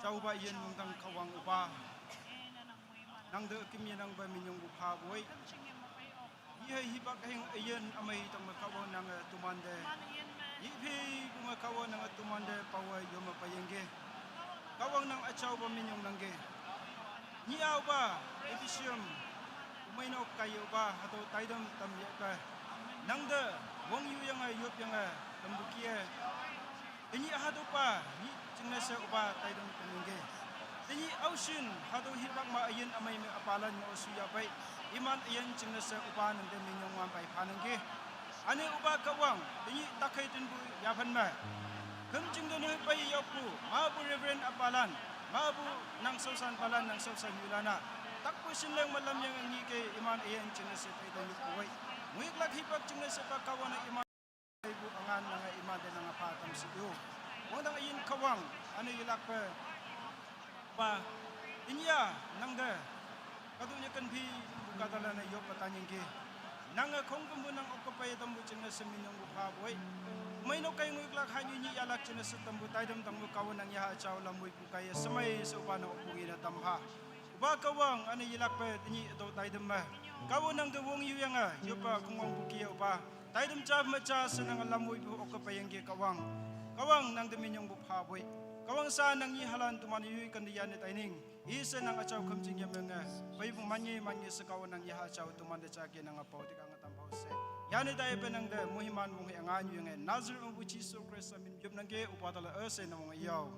Jehova yin mungdang Kahwang Üpa. Nangte üküm yenangpe minyongpu phaboi. Yihe hipak heng üyin ümei tangme Kahwang nange temante. Yiphepu me Kahwang nange temante pawe yome peyangki. Kahwang nang üjaopa minyong nangki. Nyih-a Üpa, A B C M, ümeinok kaiye Üpa, hatüo taitam tamyahpe. Nangte wongyuyange, yopyange, tampu kih-e. Tenyih hatüopa, nyih jingne she Üpa taitam tamyangki. Tenyih aoshin, hatüo hipak me üyin ümei me üpalan me oshuyapei. Iman üyin jingne she Üpa nangte minyong wanpai phanangki. Üne Üpa Kahwang, tenyih takhei tenpu yaphan me. Khümjing te nehoi pei yokpu, mapu Reverend üpalan, mapu nang shaoshanpalan, nang shaoshan yulan-a. Takpu shinleng me lamyange ngike iman üyin jingne she taitam yoppu woi. Ngoiklak hipak jingne shepa Kahwang-e iman ipu üngan nange imante nange pha tamshi yo. Wangdang üyin Kahwang, üne yelakpe Üpa, tenyih-a nangte kahtoknyu kenphi pu kahtalan-e yoppe tanyangki. Nange khongkümpu nang okküpei tampu jingne she minyongpu phaboi. Ümeinok kaiye ngoiklak hanyu nyih yahlak jingne she tampu taitam tangpu Kahwang nang yaha jao lam woipu kaiye shemei she Üpa nang okpu ngene tampha. Üpa Kahwang üne yelakpe tenyih hatüo taitam me Kahwang nangte wongyuyange yoppe khongwangpu kih-e Üpa. Taitam ja me ja she nange lam woipu okküpei yangki Kahwang. Kahwang nangte minyongpu phaboi. Kahwang sha nang nyihalan teman yoi kente yanne taining. Ishe nang üjao khümjing yemenge. Peipu manye manye she Kahwang nang yaha jao temante jake nange pao tikange tampao she. Yanne taipe nangte moiman monghe üngan yuyange Nazareth mepu Jesu Khrista min yop nangke Üpa tala üshe nang yao.